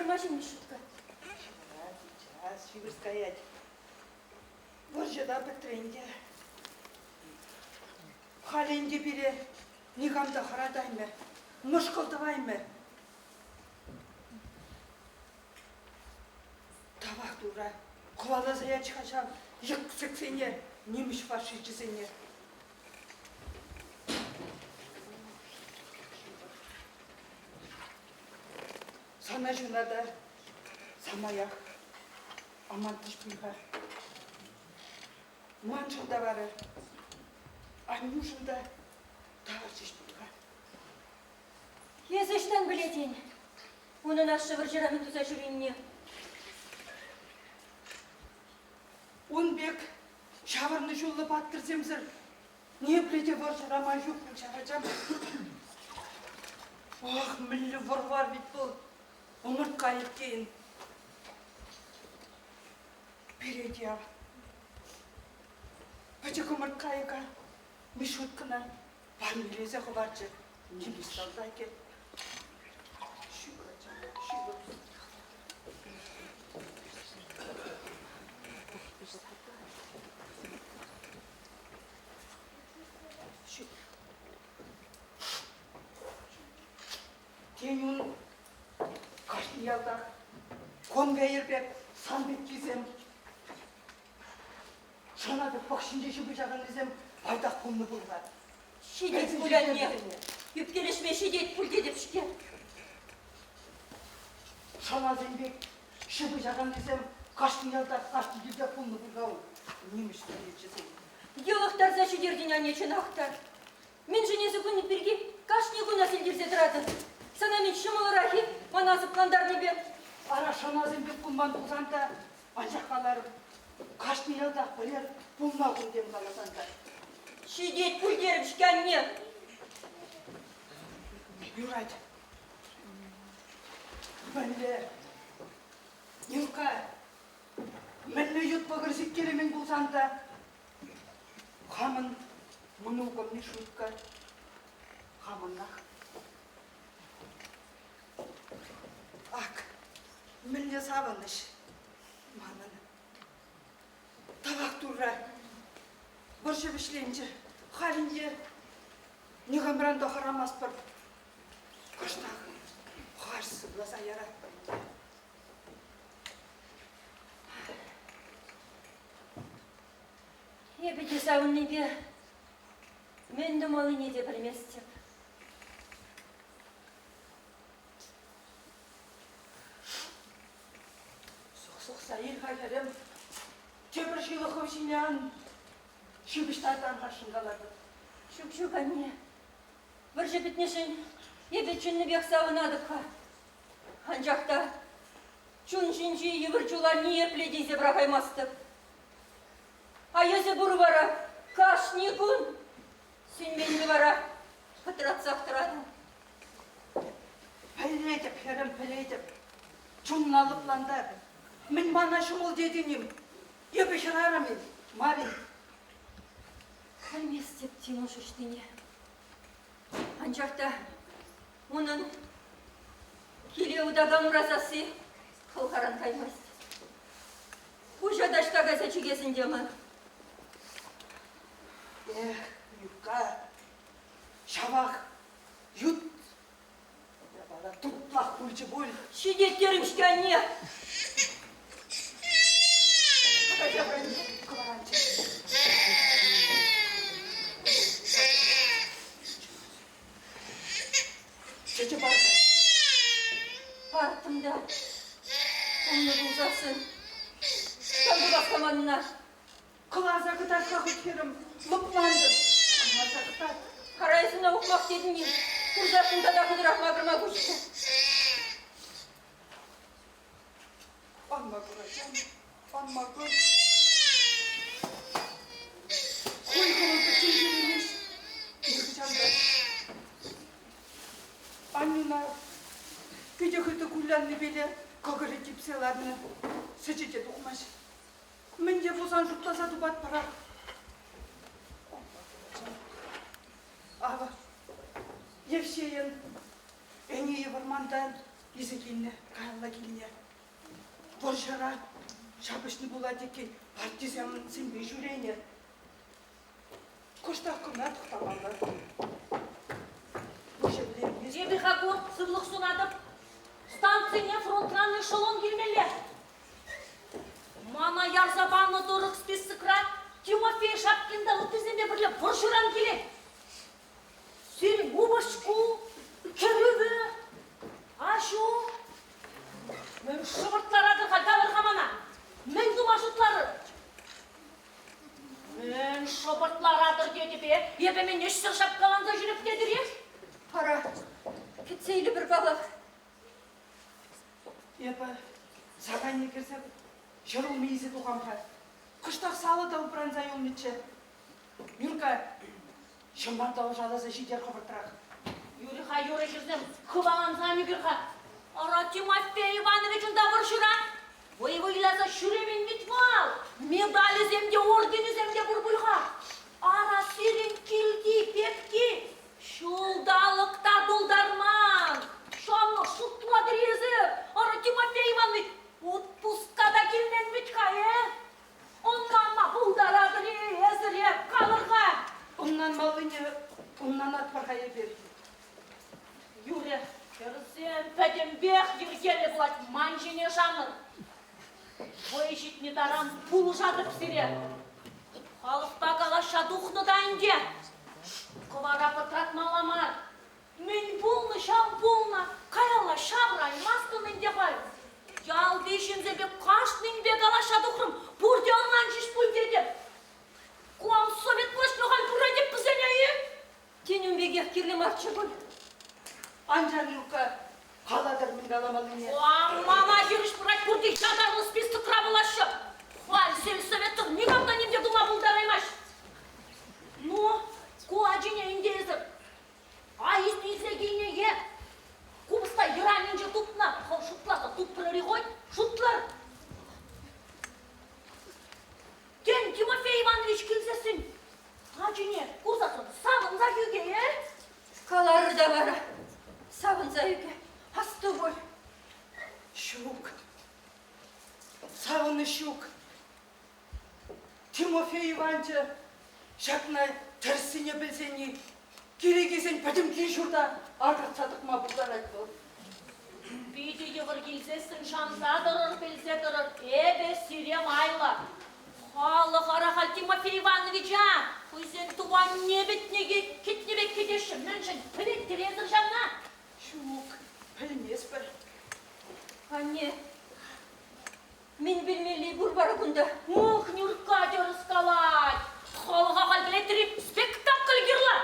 Ҫывӑрма ҫӗннӗ шутка. Ҫывӑрать, час ҫывӑрс каять. Вӑрҫӑ та пӗтрӗ ӗнтӗ. Халӗ ӗнтӗ пире никам та хӑратаймӗ, мӑшкӑл тӑваймӗ. Тавах Турра, хӑваласа ячӗ-ха ҫав йӗксӗксене, нимӗҫ фашисчӗсене. Сана ҫуна та самаях амантрӗҫ пуль-ха. Маншӑн та вара, аннӳшӗн та тавӑрчӗҫ пуль-ха. Эс ӑҫтан пӗлетӗн? Унӑн ашшӗ вӑрҫӑра мӗн туса ҫӳренине. Ун пек ҫаврӑнӑҫуллӑ паттӑрсемсӗр ниепле те вӑрҫӑра май ҫук пуль ҫав ачам. Ах, мӗнле вӑр-вар вӗт вӑл, ӑмӑрткайӑк тейӗн. Перет яв. Пӗчӗк ӑмӑрткайӑка Мишуткӑна парнелесе хӑварчӗ нимӗҫ салтакӗ. Ҫывӑр, ачам, ҫывӑр. Ҫук. Тен, ун кашни ялтах конвейер пек сан пеккисем шанатӑп пӑх ҫинче ҫыпӑҫаканнисем пайтах пулнӑ пуль-ха. Ҫитет пуль, анне. Ӳпкелешме ҫитет пуль тетӗп-ҫке. Шанасем пек ҫыпӑҫаканнисем кашни ялтах, кашни килтех пулнӑ пуль-ха ун нимӗҫ студенчӗсем. Йӑлӑхтарса ҫитертӗн, анне, чӑнах та. Мӗншӗн эсӗ кун пирки кашни кун асилтерсе тӑратӑн? Сана мӗн ҫӑмӑлрах-и мана асаплантарнипе? Ара, шӑнасем пек пулман пулсан та, анчах каларӑм, кашни ялтах пӗрер пулма кун тем каласан та. Ҫитет пуль терӗм-ҫке, анне. Юрать. Мӗнле? Нюрка, мӗнле ют вӑкӑр сиктеремен пулсан та, Хамӑн мӑнукӑм Мишутка, хамӑнах. Ак, мӗнле савӑнӑҫ манӑн. Тавах Турра, вӑрҫӑ вӗҫленчӗ. Халь ӗнтӗ никамран та хӑрамастпӑр. Кӑштах хаш сывласа яратпӑр ӗнтӗ. Эпӗ те савӑннипе мӗн тумаллине те пӗлместӗп. Сӑхса ил-ха, хӗрӗм. Тепӗр ҫылӑхӑм ҫине ан ҫыпӑҫтартан хашшӑн калатӑп. Ҫук, ҫук, анне. Вӑрҫӑ пӗтнӗшӗн эпӗ чӑннипех савӑнатӑп-ха. Анчах та чун ҫинчи йывӑр чула ниепле тесе пӑрахаймастӑп. А эсӗ пур вара кашни кун сӳнменни вара пӑтратсах тӑратӑн. Пӗлетӗп, хӗрӗм, пӗлетӗп. Чунна лӑплантар. Мӗн мана ҫӑмӑл тетӗн-им? Эпӗ хӗрарӑм-и, мар-и? Пӗлместӗп Тимуш ӑҫтине. Анчах та унӑн киле утакан ура сасси хӑлхаран каймасть. Пуҫа таҫта кайса чикес ӗнтӗ ман. Эх, Юрка, ҫавах ют япала тутлах пулчӗ пуль. Ҫитет терӗм-ҫке, анне. Кӑваранчӗ. Чӗчӗ пар. Партӑм та. Пулнӑ пулсассӑн. Сан пулас командӑна. Кӑларса кӑтартса хуть хӗрӗм, лӑплантӑр. Кӑларса кӑтарт. Карайсӑна ухмах тетӗн-и? Курсассӑн тата хытӑрах макӑрма пуҫлӗ. Ан макӑр, ачам, ан макӑр. Хуйхӑмӑр пӗччен ҫӳремест нихӑҫан та. Аннӳна питӗ хытӑ куляннипеле кӑкӑрӗ типсе ларнӑ, сӗчӗ те тухмасть. Мӗн те пулсан шутласа тупатпӑрах. Авӑ, Евсейӗн ӗнийӗ вӑрмантан. Илсе килнӗ, каялла килнӗ. Вӑрҫӑра ҫапӑҫнӑ пулать иккен, партизансемпе ҫӳренӗ. Кӑштах кӑна тӑхтамалла. Пуҫа вӗренмест. Эпӗ-ха ку, сывлӑх сунатӑп. Станцине фронтран эшелон килмелле. Мана ярса панӑ тӑрӑх списокра Тимофей Шапкин та ыттисемпе пӗрле вӑрҫӑран килет. Сирӗн упӑшку, кӗрӳвӗ, аҫу. Мӗн шӑпӑртларатӑр-ха, калӑр-ха мана? Мӗн тума шутларӑр? Мӗн шӑпӑртларатӑр тетӗпе? Эпӗ мӗн ӗҫсӗр шапкаланса ҫӳреп тетӗр-и? Ара, кӗтсе илӗпӗр паллах. Эпӗ сакайне кӗрсе ҫӗрулми илсе тухам-ха. Кӑштах салӑ та упранса юлнӑччӗ. Нюрка, ҫӑмарта ӑшаласа ҫитер хӑвӑртрах. Юрӗ-ха, юрӗ, хӗрсем, хӑваланса ан ӳкӗр-ха. Ара, Тимофей Иванович унта вӑрҫӑра вӑй выляса ҫӳремен вӗт вӑл. Медалӗсем те, орденӗсем те пур пуль-ха. Ара, сирӗн килти пепки ҫулталӑк та тултарман. Ҫавна шутлатӑр эсир. Ара, Тимофей Иванович отпуска та килмен вӗт-ха, э? Ӑнланма пултаратӑр-и эсир, э? Калӑр-ха. Ӑнланмаллине ӑнланатпӑр-ха эпир. Юрӗ, хӗрсем, пӗтӗмпех йӗркеллӗ пулать, ман ҫине шанӑр. Вӑй ҫитнӗ таран пулӑшатӑп сире. Халӑхпа калаҫса тухнӑ та ӗнтӗ. Кӑвара пӑтратмалла мар. Мӗн пулнӑ, ҫав пулнӑ. Каялла ҫавраймастӑн ӗнтӗ халь. Ялти ҫынсемпе кашнинпе калаҫса тухрӑм, пурте ӑнланчӗҫ пуль тетӗп. Комсовет влаҫне халь пуратӑп вӗсене-и? Тен, ун пекех кирлӗ марччӗ пуль. Анчах Люка калатӑр мӗн каламаллине. Мана хирӗҫ пырать пурте ятарлӑ списокра пулаҫҫӗ. Халь сельсоветсӑр никам та ним те тума пултараймасть. Ну, ку ачине ӗнтӗ эсӗр аист илсе килнӗ е купӑста йӑранӗнче тупнӑ, хӑв шутласа тупрӑр-и хоть? Шутлӑр. Тен, Тимофей Иванович килсессӗн ачине курсассӑн савӑнсах ӳкӗ, э? Каларӑр та вара, савӑнса ӳкӗ, асту пуль. Ҫук, савӑнӑҫ ҫук. Тимофей Иванчӑ ҫакна тӗрӗссине пӗлсен-и, киле килсен пӗтӗм кил-ҫурта аркатса тӑкма пултарать вӑл. Питӗ йывӑр килсессӗн шанса тӑрӑр, пӗлсе тӑрӑр, эпӗ сире майлӑ. Халӑх ара халь Тимофей Ивановича хӑйсен тӑванне пӗтнӗ кӗтнӗ пек кӗтеҫҫӗ. Мӗншӗн пӗлеттересӗр ҫавна? Ҫук, пӗлместпӗр. Анне, Мӗн пӗлмелли пур вара кунта? Ух, Нюрка тӗрӗс калать. Халӑха халь пӗлетӗр-и? Спектакль кирлӗ.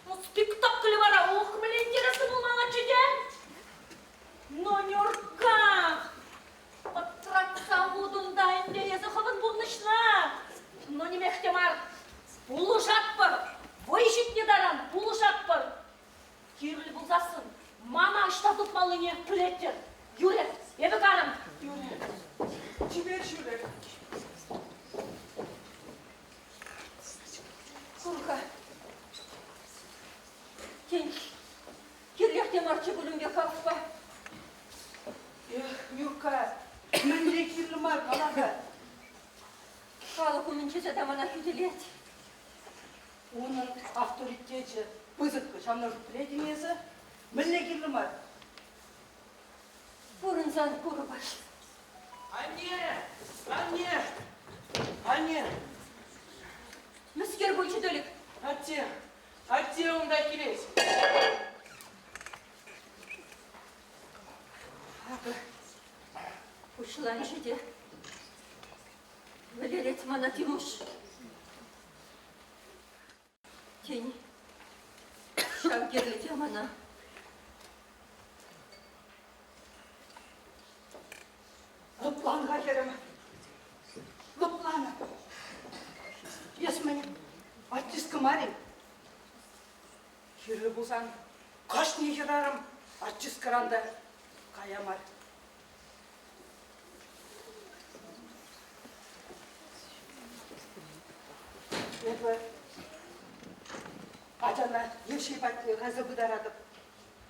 Ну, спектакль вара, ух, мӗнле интереслӗ пулмаллаччӗ те. Но, Нюрка, пӑтратса хутӑн та ӗнтӗ эсӗ хӑвӑн пурнӑҫна. Но нимех те мар. Пулӑшатпӑр. Вӑй ҫитнӗ таран пулӑшатпӑр. Кирлӗ пулсассӑн мана ӑҫта тупмаллине пӗлеттӗр. Юрӗ, эпӗ карӑм. Юрӗ, чипер ҫӳрӗр. Кур-ха, тен, кирлех те марччӗ пуль ун пек халӑхпа. Эх, Нюрка, мӗнле кирлӗ мар кала-ха. Халӑх умӗнче тата мана хӳтӗлет. Унӑн авторитечӗ пысӑк, ҫавна шутлетӗн эсӗ? Мӗнле кирлӗ мар? Пурӑнсан курӑпӑр. Анне! Анне! Анне! Мӗскер пулчӗ Толик? Атте! Атте унта килет! Акӑ пуҫланчӗ те. Вӗлерет мана Тимуш. Тен, ҫав кирлӗ те мана. Лӑплан-ха, хӗрӗм. Лӑплан. Эс мӗн, артистка мар-и? Кирлӗ пулсан кашни хӗрарӑм артисткӑран та кая мар. Эпӗ ачана Евҫей патне кайса пытаратӑп.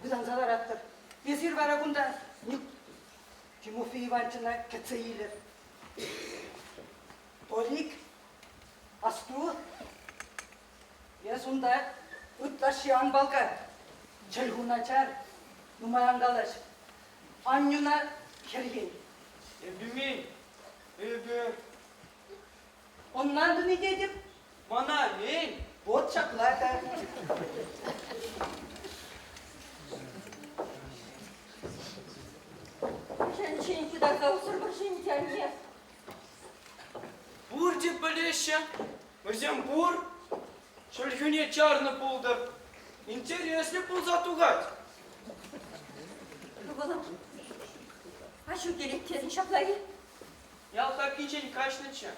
Пытанса ларатӑп. Эсир вара кунта Тимофей Ивановична кӗтсе илӗр. Толик, асту, эс унта ытлашши ан палка. Чӗлху начар, нумай ан калаҫ. Аннӳна хӗрхен. Эпӗ мӗн? Эпӗ... Ӑнлантӑн-и тетӗп? Мана мӗн? Вот ҫапла та. Хӑҫанччен пытарса усрӑпӑр ӗнтӗ, анне? Пурте пӗлеҫҫӗ. Вӗсем пур. Чӗлхӳне чарнӑ пултӑр. Интереслӗ пулса тухать. Ывӑлӑм, аҫу килет терӗн ҫапла-и? Ял хапхинчен каҫнӑччӗ.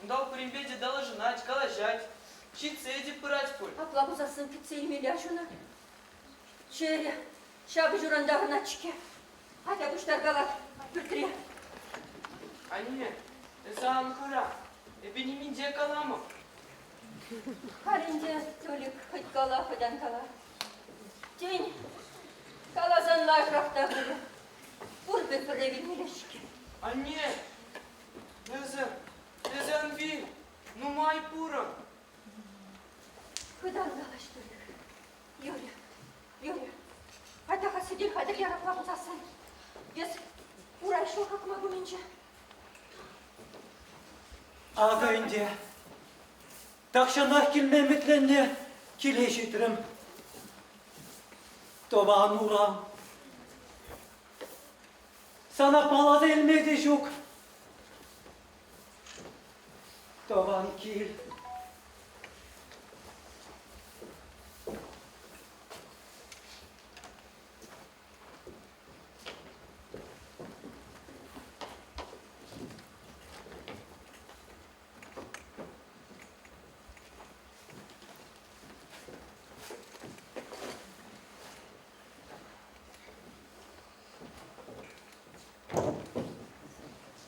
Унта пуринпе те доложенать, калаҫать. Ҫитсе те пырать пуль. Апла пулсассӑн кӗтсе илмелле аҫуна. Чӗрӗ, ҫапӑҫуран таврӑнать-ҫке. Атя пуҫтаркалать пӳртре. Анне, эсӗ ан хӑра. Эпӗ нимӗн те каламӑп. Халь ӗнтӗ, Толик, хӑть кала, хӑть ан кала. Тен, каласан лайӑхрах та пулӗ. Пурпӗр пӗрре вилмелле-ҫке. Анне, эсӗ, эсӗ ан вил, нумай пурӑн. Хытан калаҫ, Толик. Юрӗ, Юрӗ, атя-ха сӗтел хатӗрлер апла пулсассӑн. Эс урай ҫул хакма кумӗнче. Акӑ ӗнтӗ тахҫанах килме ӗмӗтленнӗ киле ҫитрӗм. Тӑван урам. Сана палласа илме те ҫук. Тӑван кил.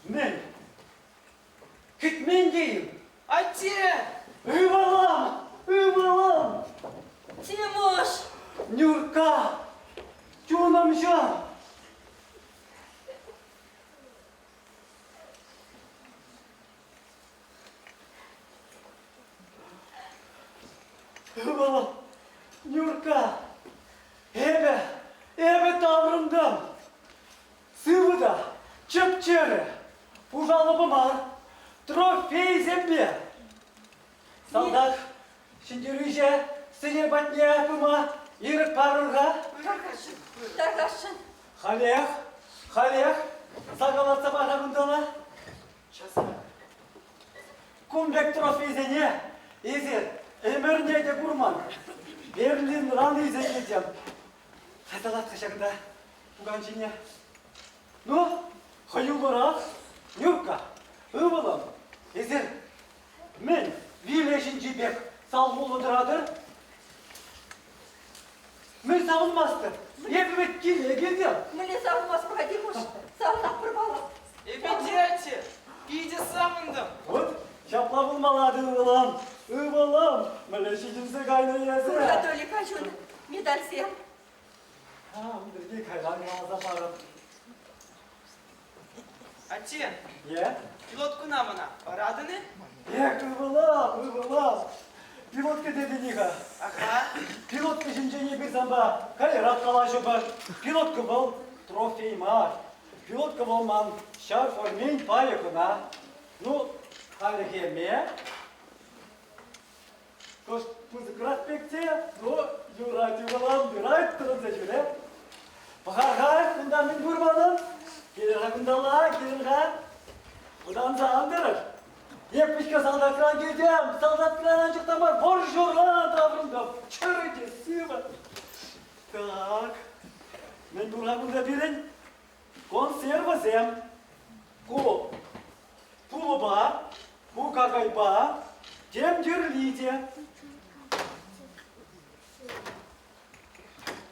Мӗн? Кӗтмен тейӗн. Атте! Ывӑлӑм! Ывӑлӑм! Тимуш! Нюрка! Чунӑмҫӑм! Ывӑлӑм, Нюрка, эпӗ, эпӗ таврӑнтӑм. Сывӑ та чӗп-чӗрӗ, пушалӑпӑ мар, трофейсемпе. Салтак ҫӗнтерӳҫӗ сӗтел патне пыма ирӗк парӑр-ха. Тархасшӑн, тархасшӑн. Халех, халех сакалатса пар-ха кунтана. Часах. Кун пек трофейсене эсир ӗмӗрне те курман. Берлинран илсе килтӗм. Кайса ҫакӑнта пукан ҫине. Ну, хӑюллӑрах, Нюрка, ывӑлӑм, эсир мӗн виле ҫинчи пек салхуллӑ тӑратӑр? Мӗн савӑнмастӑр? Эпӗ вӗт киле килтӗм. Мӗнле савӑнмастпӑр-ха, Тимуш? Савӑнатпӑр паллах. Эпӗ те, питӗ савӑнтӑм. Вот ҫапла пулмалла ывӑлӑм, ывӑлӑм, мӗнле ҫитӗнсе кайнӑ эсӗ? Анатолий Качун, медальсем. Ун пирки кайран каласа парӑп. Атте, Е? пилоткуна мана паратӑн-и? Эх, ывӑлӑм, ывӑлӑм, пилотка тетӗн-и-ха? Аха. Пилотка ҫинчен эпир санпа каярах калаҫӑпӑр. Пилотка вӑл трофей мар. Пилотка вӑл ман ҫар формин пайӗ кӑна. Ну, халӗхе ме. Кӑшт пысӑкрах пек те, ну, юрать ывӑлӑм, юрать тӑрӑнса ҫӳре. Пӑхар-ха, кунта мӗн пур манӑн? Килӗр-ха кунталла, килӗр-ха. Вӑтанса ан тӑрӑр. Эп салтакран килтӗм, салтакран анчах та мар, вӑрҫӑран таврӑнтӑм. Чӗрӗ те сывӑ. Так, мӗн пур-ха кунта пирӗн? Консервӑсем. Ку пулӑпа, ку какайпа, тем тӗрли те.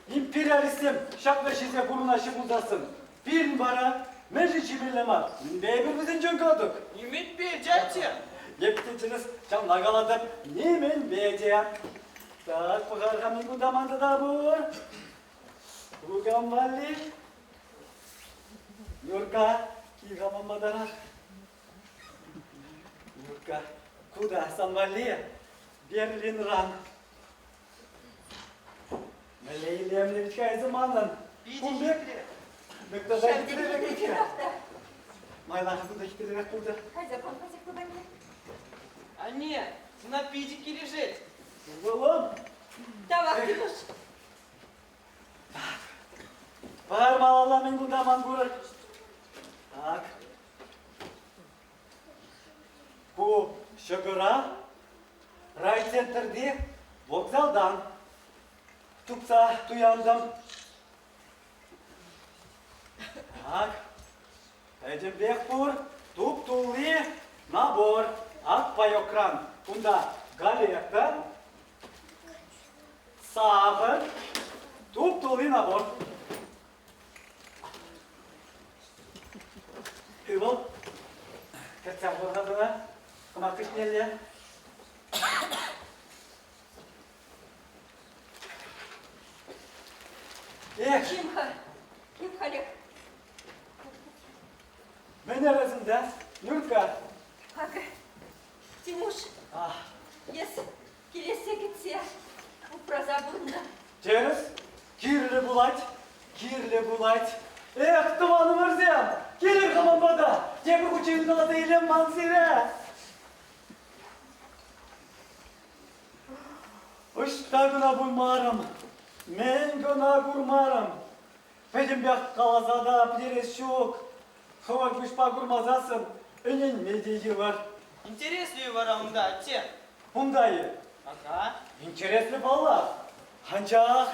Империалистсем ҫакна ҫисе пурӑнаҫҫӗ пулсассӑн, пирӗн вара мӗншӗн ҫимелле мар? Мӗнпе эпир вӗсенчен катӑк? Нимӗнпе те. Эп те тӗрӗс ҫавна калатӑп. Нимӗнпе те. Так, пӑхар-ха, мӗн кунта ман тата пур? Кукам валли. Нюрка, кил-ха ман Нюрка, куда сан валли? Берлинран. Мӗнле илемлӗ вӗт-ха эсӗ манӑн. Кун пек. Тата хитререх Майлаха кунта хитререх пултӑр. Кайса пан патне. Анне, сана питӗ килӗшет. Ывӑлӑм. Тавах, Тимуш. Так. Пар малалла мӗн кунта ман курӑк. Так. Ку ҫӑкӑра райцентрти вокзалтан тупса туянтӑм. Так, пӗтӗмпех пур, туп-тулли набор. Ак паекран кунта галета, сахӑр, туп-тулли набор. Ывӑл, кӗтсе хурса тӑна, кӑмак кӗҫнелле. Эх! Чим-ха, ким халех? Мӗн арасында, Нюрка? Акӑ, Тимуш, эс килессе кӗтсе упраса пурӑннӑ. Тӗрӗс, кирлӗ пулать, кирлӗ пулать. Эх, тӑванӑмӑрсем, килӗр-ха ман пата, тепӗр хутчен ыталаса илем ман сире. Ӑҫта кӑна пулмарӑм, мӗн кӑна курмарӑм. Пӗтӗмпех каласа та пӗтерес ҫук. Хӑвӑр куҫпа курмасассӑн ӗненме те йывӑр. Интереслӗ-и вара унта, атте? Унта-и? Ага. Интереслӗ паллах. Анчах,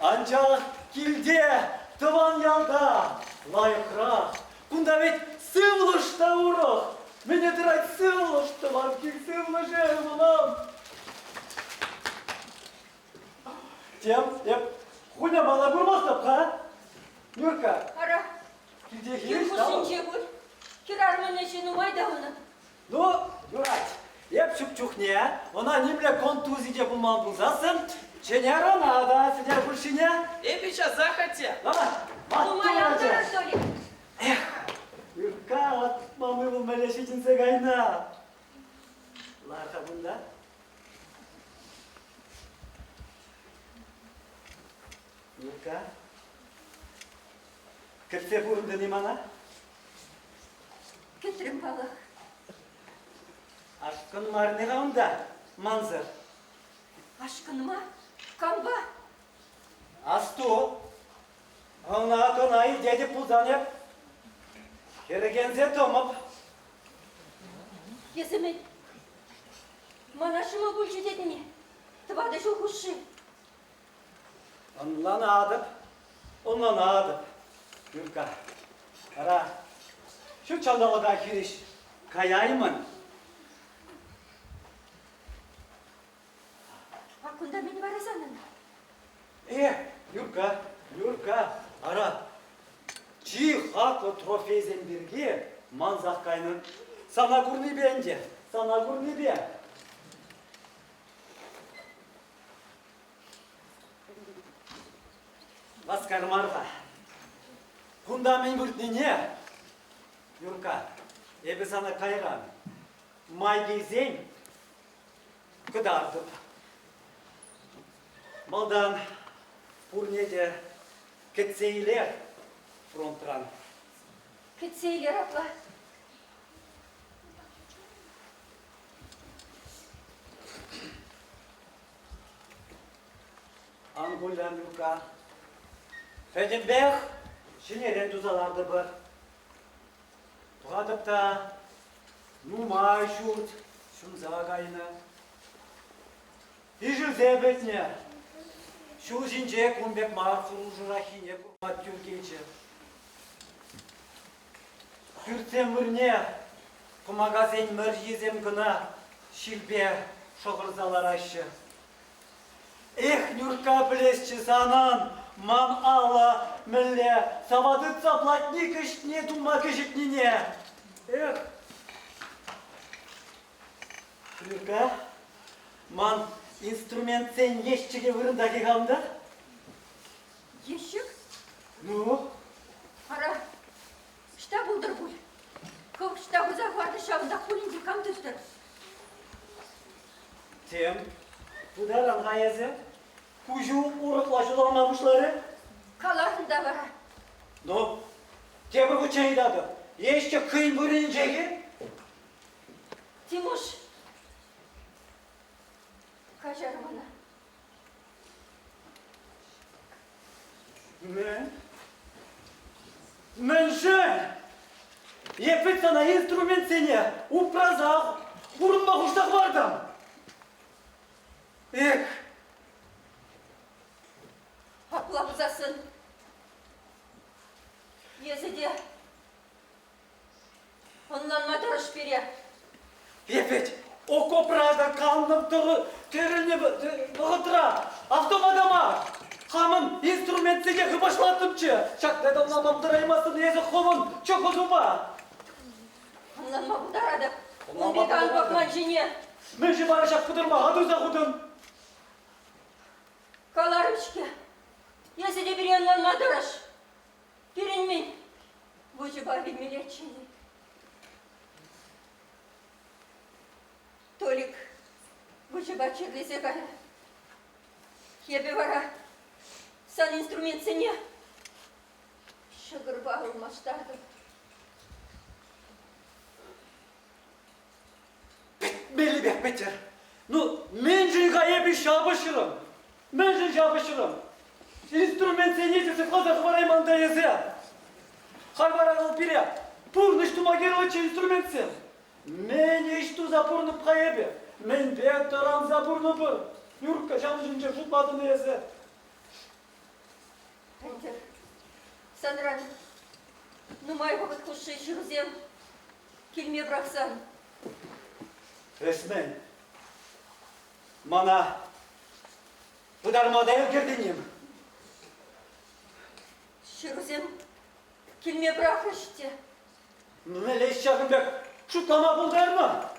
анчах килте, тӑван ялта лайӑхрах. Кунта вӗт сывлӑш та урӑх. Мӗне тӑрать сывлӑш, тӑван кил сывлӑшӗ, ывӑлӑм. Тем, эп хунямана курмастӑп-ха. Нюрка. Ара, килте кил хирӗҫ хушшинче пуль. Хӗрарӑмӑн ӗҫӗ нумай та унӑн. Ну, юрать. Эп ҫук чухне ӑна нимле контузи те пулман пулсассӑн чӗнер ӑна та сӗтел хушшине. Эпӗ часах, атте. Давай, Нумай ан тӑрӑр, Толик. Эх, Юрка, ман ывӑл мӗнле ҫитӗнсе кайнӑ. Лар-ха кунта. Юрка, кӗтсе пурӑнтӑн-и мана? Кӗтрӗм паллах. Ашкӑнмарни-ха унта, мансӑр. Ашкӑнма? Кампа? Асту, ӑна-кӑна илтетӗп пулсан эп хӗрӗхенсе тӑмӑп. Эсӗ мӗн, мана ҫӑмӑл пулчӗ тетӗн-и? Тӑватӑ ҫул хушши. Ӑнланатӑп, ӑнланатӑп, Юрка. Ара, ҫут ҫанталӑка хирӗҫ каяймӑн. А кунта мӗн вара санӑн? Э, Юрка, Юрка, ара, чи хаклӑ трофейсем пирки мансах кайнӑ. Сана курнипе ӗнтӗ, сана курнипе. Васкар мар-ха. Кунта мӗн выртнине, Юрка, эпӗ сана кайран май килсен кӑтартӑп. Малтан пурне те кӗтсе илер фронтран. Кӗтсе илер апла. Ан кулян, Юрка. Пӗтӗмпех ҫӗнӗрен туса лартӑпӑр. Пӑхатӑп та нумай ҫурт ҫунса кайнӑ. Ишӗлсе пӗтнӗ. Ҫул ҫинче кун пек мар хӑрушӑраххине курма тӳр килчӗ. Пӳртсем вырне кӑмакасен мӑрйисем кӑна ҫилпе шӑхӑрса лараҫҫӗ. Эх, Нюрка, пӗлесчӗ санӑн, ман алӑ мӗнле сава тытса платник ӗҫне тума кӗҫӗтнине. Эх, Нюрка, ман инструментсен ещчӗкӗ вырӑнтах-и-ха унта? Ещӗк? Ну? Ара. кам тыттӑр? Тем, пытаран-ха эсӗ. Куҫу урӑхла ҫуталма пуҫларӗ. Каларӑн та вара. Ну, тепӗр хутчен ыйтатӑп. Ещӗк хӑйӗн вырӑнӗнчех-и? Тимуш, каҫар мана. Мӗн? Мӗншӗн? Эпӗ сана инструментсене упраса пурӑнма хушса хӑвартӑм. Эх! Апла пулсассӑн эсӗ те ӑнланма тӑрӑш пире. Эпӗ окопра та каннӑ тӗрӗлнӗ вӑхӑтра автомата мар, хамӑн инструментсене хыпашлаттӑмччӗ. Ҫакна та ӑнланма пултараймастӑн эсӗ хӑвӑн чӑхӑсупа. Ӑнланма пултаратӑп. Ун пек ан пӑх ман ҫине. Мӗншӗн вара ҫак пӑтӑрмаха туса хутӑн? Каларӑм-ҫке, эсӗ те пире ӑнланма тӑрӑш. Пирӗн мӗн выҫӑпа вилмеллеччӗ-и? Толик выҫӑпа чирлесе кайрӗ. Эпӗ вара сан инструментсене ҫӑкӑрпа ылмаштартӑм. Пӗтмеллипех пӗттӗр. Ну, мӗншӗн-ха эпӗ ҫапӑҫрӑм? Мӗншӗн ҫапӑҫрӑм? Инструментсене те сыхласа хӑварайман та эсӗ. Халь вара вӑл пире пурнӑҫ тума кирлӗччӗ инструментсем. Мӗн ӗҫ туса пурӑнӑп-ха эпӗ? Мӗнпе тӑранса пурӑнӑпӑр? Юркка ҫавӑн ҫинчен шутлатӑн эсӗ. Ӗнтӗ санран нумай вӑхӑт хушши ҫырусем килме пӑрахсан. Эс мӗн? Мана пытарма та ӗлкӗртӗн-им? Ҫырусем килме пӑрахрӗҫ те. Мӗнле ҫакӑн пек шутлама пултарнӑ?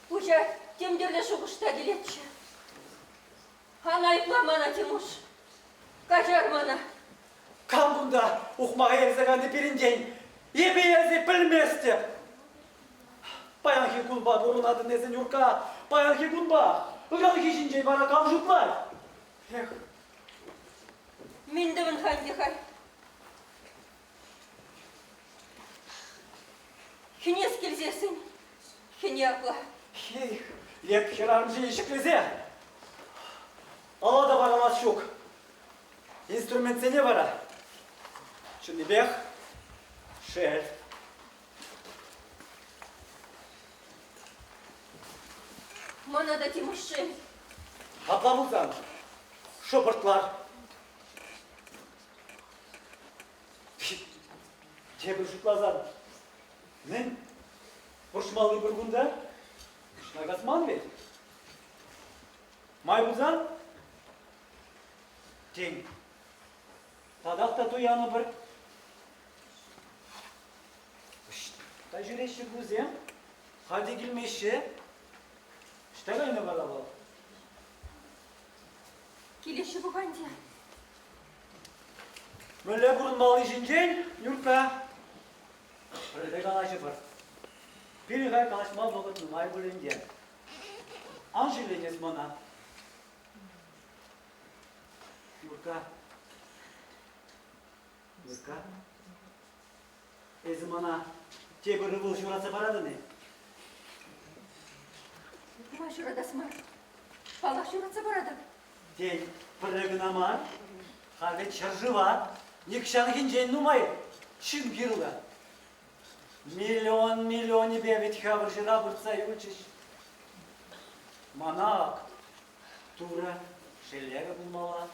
Пуҫа тем тӗрлӗ шухӑш та килетчӗ. Ан айӑпла мана, Тимуш. Каҫар мана. Кам кунта ухмаха ерсе кайнӑ пирӗнтен? Эпӗ эсӗ пӗлместӗп. Паянхи кунпа пурӑнатӑн эсӗ, Нюрка. Паянхи кунпа. Ыранхи ҫинчен вара кам шутлать? Эх. Мӗн тӑвӑн-ха ӗнтӗ халь? Хӗнес килсессӗн хӗне апла. Эх, леп хӗрарӑм ҫине ҫӗклесе ала та варалас ҫук. Инструментсене вара чӑннипех шел. Мана та Тимуш шел. Апла пулсан шӑпӑртлар. Тепӗр шутласан, мӗн вӑрҫмалли пур кунта? Куҫна касман вӗт. Май пулсан, тен, татах та туянӑпӑр. Ӑҫта ҫӳреҫҫӗ кусем? Халь те килмеҫҫӗ. Ӑҫта кайнӑ вара вӑл? Килеҫҫӗ пуканте. Мӗнле пурӑнмалли ҫинчен, Юркка, пӗрле калаҫӑпӑр. Пирӗн халь калаҫма вӑхӑт нумай пуль ӗнтӗ. Ан ҫилленес мана. Юркка, Юркка, эсӗ мана тепӗр ывӑл ҫуратса паратӑн-и? Ма ҫуратас мар? Паллах ҫуратса паратӑп. Тен, пӗрре кӑна мар, халь вӗт ҫӗршыва нихҫанхинчен нумай ҫын кирлӗ. Миллион-миллионӗпе вӗт-ха вӑрҫӑра выртса юлчӗҫ. Мана ак Турӑ шеллерӗ пулмалла.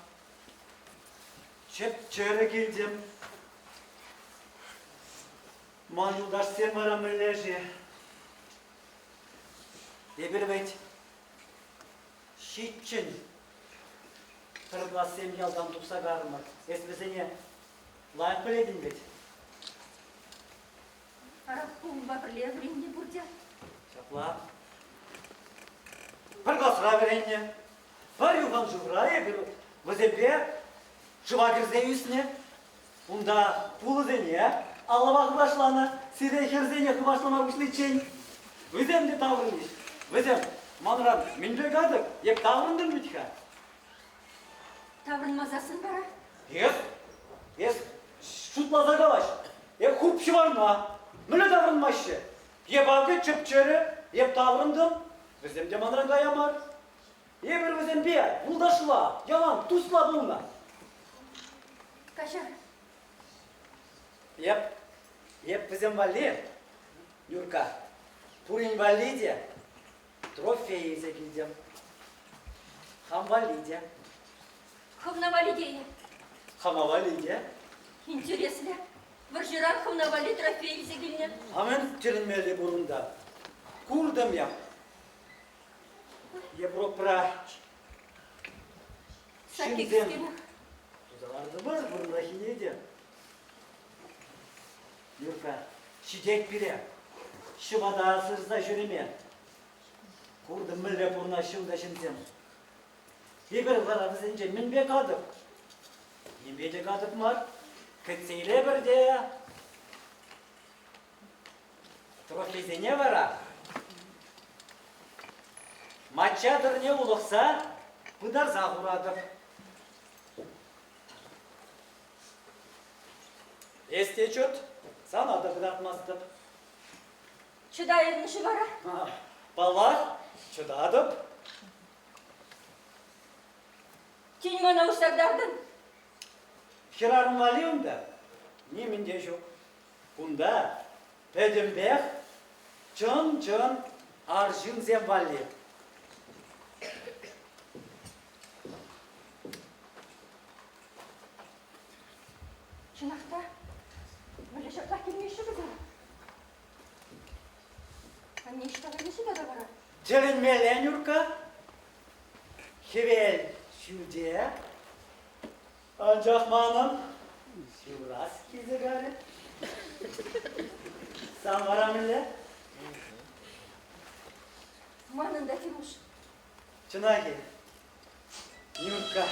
Чӗп-чӗрӗ килтӗм. Ман юлташсем вара мӗнле-ши? Эпир вӗт ҫиччӗн пӗр классем ялтан тухса карӑмӑр. Эс вӗсене лайӑх пӗлетӗн вӗт? Ара, унпа пӗрле вӗреннӗ пурте. Ҫапла. Пӗр класра вӗреннӗ. Пӗр юханшывра эпир вӗсемпе шыва кӗрсе ӳснӗ. Унта пулӑсене алӑпа хыпашланӑ. сире хӗрсене хыпашлама пуҫличчен. Вӗсем те таврӑнӗҫ. Вӗсем манран мӗнпе катӑк, эп таврӑнтӑм вӗт-ха. Таврӑнмасассӑн вара? Эс, эс шутласа калаҫ. Эп хуп ҫӑварна. Мӗнле таврӑнмаҫҫӗ? Эп акӑ чӗп-чӗрӗ, эп таврӑнтӑм. Вӗсем те манран кая мар. Эпир вӗсемпе юлташла, ялан тусла пулнӑ. Каҫар. Эп, эп вӗсем валли, Юрка, пурин валли те трофей илсе килтӗм. Хам валли те. Хӑвна валли те-и? Хама валли те. Интереслӗ. Вӑрҫӑран хӑвна валли трофей илсе килнӗ. А мӗн тӗлӗнмелли пур унта? Куртӑм я. Европӑра ҫынсем туса лартӑмӑр вырӑнахине те. Юрка, ҫитет пире. Ҫӑпата сырса ҫӳреме. Куртӑм мӗнле пурӑнаҫҫӗ унта ҫынсем. Эпир вара вӗсенчен мӗнпе катӑк? Нимпе те катӑк мар. Кӗтсе илепӗр те Трофейсене вара мачча тӑрне улӑхса пытарса хуратӑп. Эс те чӑт, сана та кӑтартмастӑп. Чӑтайрӑн-ши вара? Паллах, чӑтатӑп. Тин мана уҫса кӑтартӑн. Хӗрарӑм валли унта нимӗн те ҫук. Кунта пӗтӗмпех чӑн-чӑн арҫынсем валли. Чӑнах та, мӗнле ҫаплах килмеҫҫӗ вӗсем? Анне ӑҫта кайнӑ-ши тата вара? Тӗлӗнмелле, Нюрка. Хӗвел ҫӳлте, Анчах манӑн ҫыврас килсе кайрӗ. Сан вара мӗнле? Манӑн та Тимуш. Чӑнах-и? Нюрка.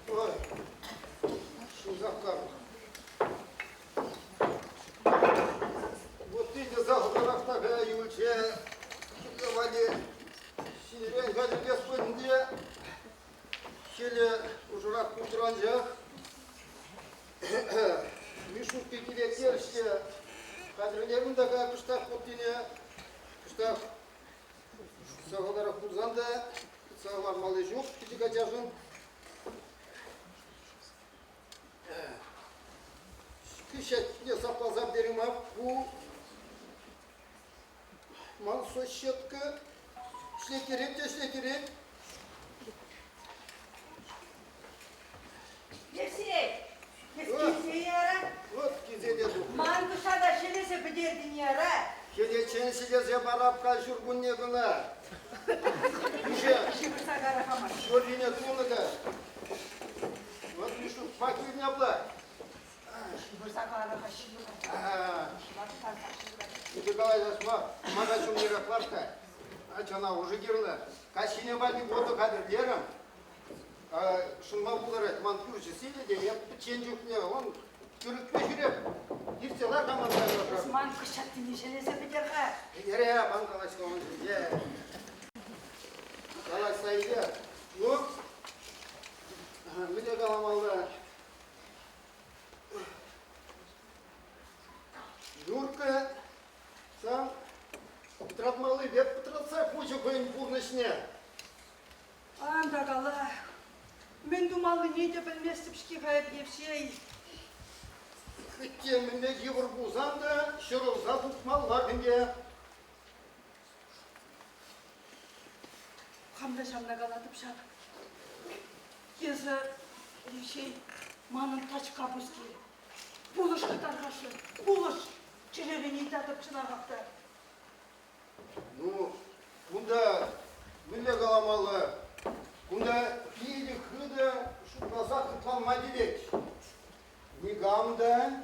Ой, шусах карнӑ. Вот ӗнтӗ сахалтарах та кая юлчӗ. Хӗлле валли ҫӗнӗрен хатӗрлес пуль Хӗле ӑшӑрах пултӑр анчах. Мишук пеккилектерӗҫ те хатӗрленетӗн та кӑштах путтине, кӑштах сахалтарах пулсан та тытса хӑвармалли ҫук пӗчӗк ачашӑн. Кӗҫҫетне сапласа пӗтерме ку ман соседка ӗҫлеттерет те ӗҫлеттерет. Евсей, килсе яра. Вот килсе те тухрӗ. Ман кӑшата ҫӗлесе пӗтертӗн яра. Хӗлеччен ҫӗлесе парап-ха ҫуркунне кӑна. Уже Ҫывӑрса кара-ха ҫуррине тунӑ та. Вот Мишук, ма килнӗ апла? Ҫывӑрса кара-ха, ҫывӑра. Эпӗ калаҫас мар, мана ҫумнерех лар-ха. Ачана уже кирлӗ. Каҫхине валли вода хатӗрлерӗм. Шӑнма пултарать. Ман пӳрчӗ сивӗ те, эп пӗччен чухне он кӳрӗкпе ҫӳреп. Иртсе лар-ха ман Эс ман кӑҫаттине ҫӗлесе пӗтер-ха. Пӗтере, ман калаҫма ун ҫинче. Калаҫса илер. Ну, мӗне каламалла? Юрка сам пӑтратмалли пек пӑтратса хучӗ хӑйӗн пурнӑҫне. Ан та кала. Мӗн тумаллине те пӗлместӗп-ҫке-ха эп, Евсей. Хӑть те мӗнле йывӑр пулсан та ҫӑрӑлса тухмаллах ӗнтӗ. Хам та ҫавна калатӑп ҫав. Эсӗ, Евҫей, манӑн тачка пуски. Пулӑш-ха тархасшӑн, пулӑш! Чӗререн ыйтатӑп чӑнахах та. Ну, кунта мӗнле каламалла? Кунта питӗ хытӑ шутласа хӑтланма тивет. Никам та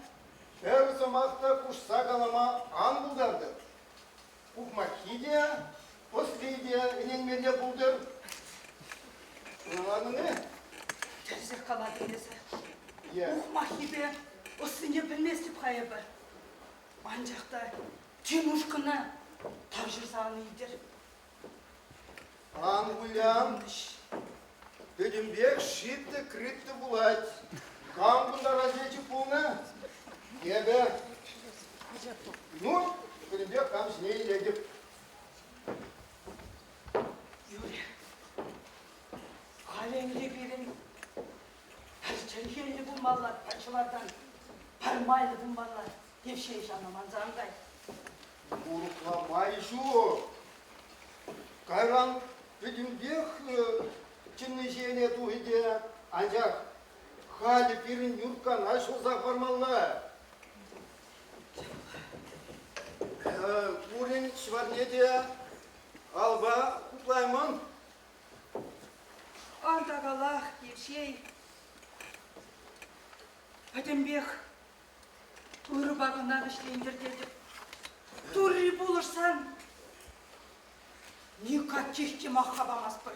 пӗр сӑмах та хушса калама ан пултартӑр. Ухмаххи те, ӑсли те ӗненмелле пултӑр. Ӑнланӑн-и? Тӗрӗсех калатӑн эсӗ. Ухмаххипе ӑссине пӗлместӗп-ха эпӗ. Анчах та Тимушкӑна тавҫӑрса ан илтӗр. Ан вылян. Пӗтӗмпех шиттӗ-критты пулать. Кам кунта разведчик пулнӑ? Эпӗ. Ну, пӗтӗмпех хам ҫине илетӗп. Юрӗ. Халӗ ӗнтӗ пирӗн пӗр чӗлхеллӗ пулмалла, пӗр ҫӑвартан пӗр майлӑ пулмалла. Евҫей ҫавна манса ан кай. Урӑхла май ҫук. Кайран пӗтӗмпех чӑнни ҫиеле тухӗ те, анчах халӗ пирӗн Юрккана ҫӑлса хӑвармалла. Пурин ҫӑварне те алпа хуплаймӑн. Ан та калах, Евҫей. Пӗтӗмпех ырӑпа кӑна вӗҫлентӗр тетӗп. Турри пулӑшсан никаких те махха памастпӑр.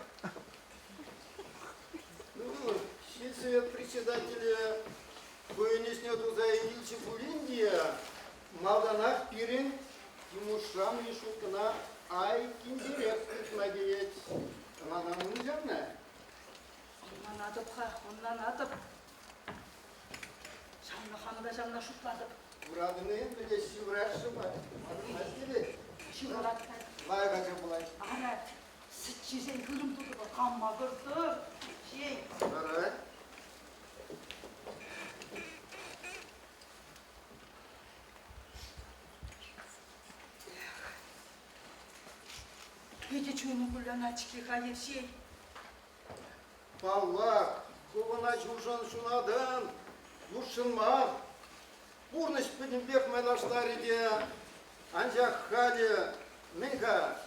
Ну, сельсовет председателӗ хӑйӗн ӗҫне туса илчӗ пулин те, малтанах пирӗн Тимушран Мишуткӑна айккинчерех тытма тивет. Ӑнланатӑн ҫавна? Ӑнланатӑп-ха, ӑнланатӑп. Ҫавна хам та ҫавна шутлатӑп. Куратӑн-и, мӗнле ҫывӑрасшӑн Макӑрмасть те Ҫывӑрать. Лайӑх ача пулать. Ара, сӗт ҫисен хырӑм тутӑпӑр, кам макӑртӑр? Ҫей. Ара. Питӗ чунӑм кулянать-ҫке-ха, Евсей. Паллах, хӑвӑн ачушӑн ҫунатӑн, юршӑн мар. Пурнӑҫ пӗтӗмпех майлаштарӗ те, анчах халӗ мӗн-ха,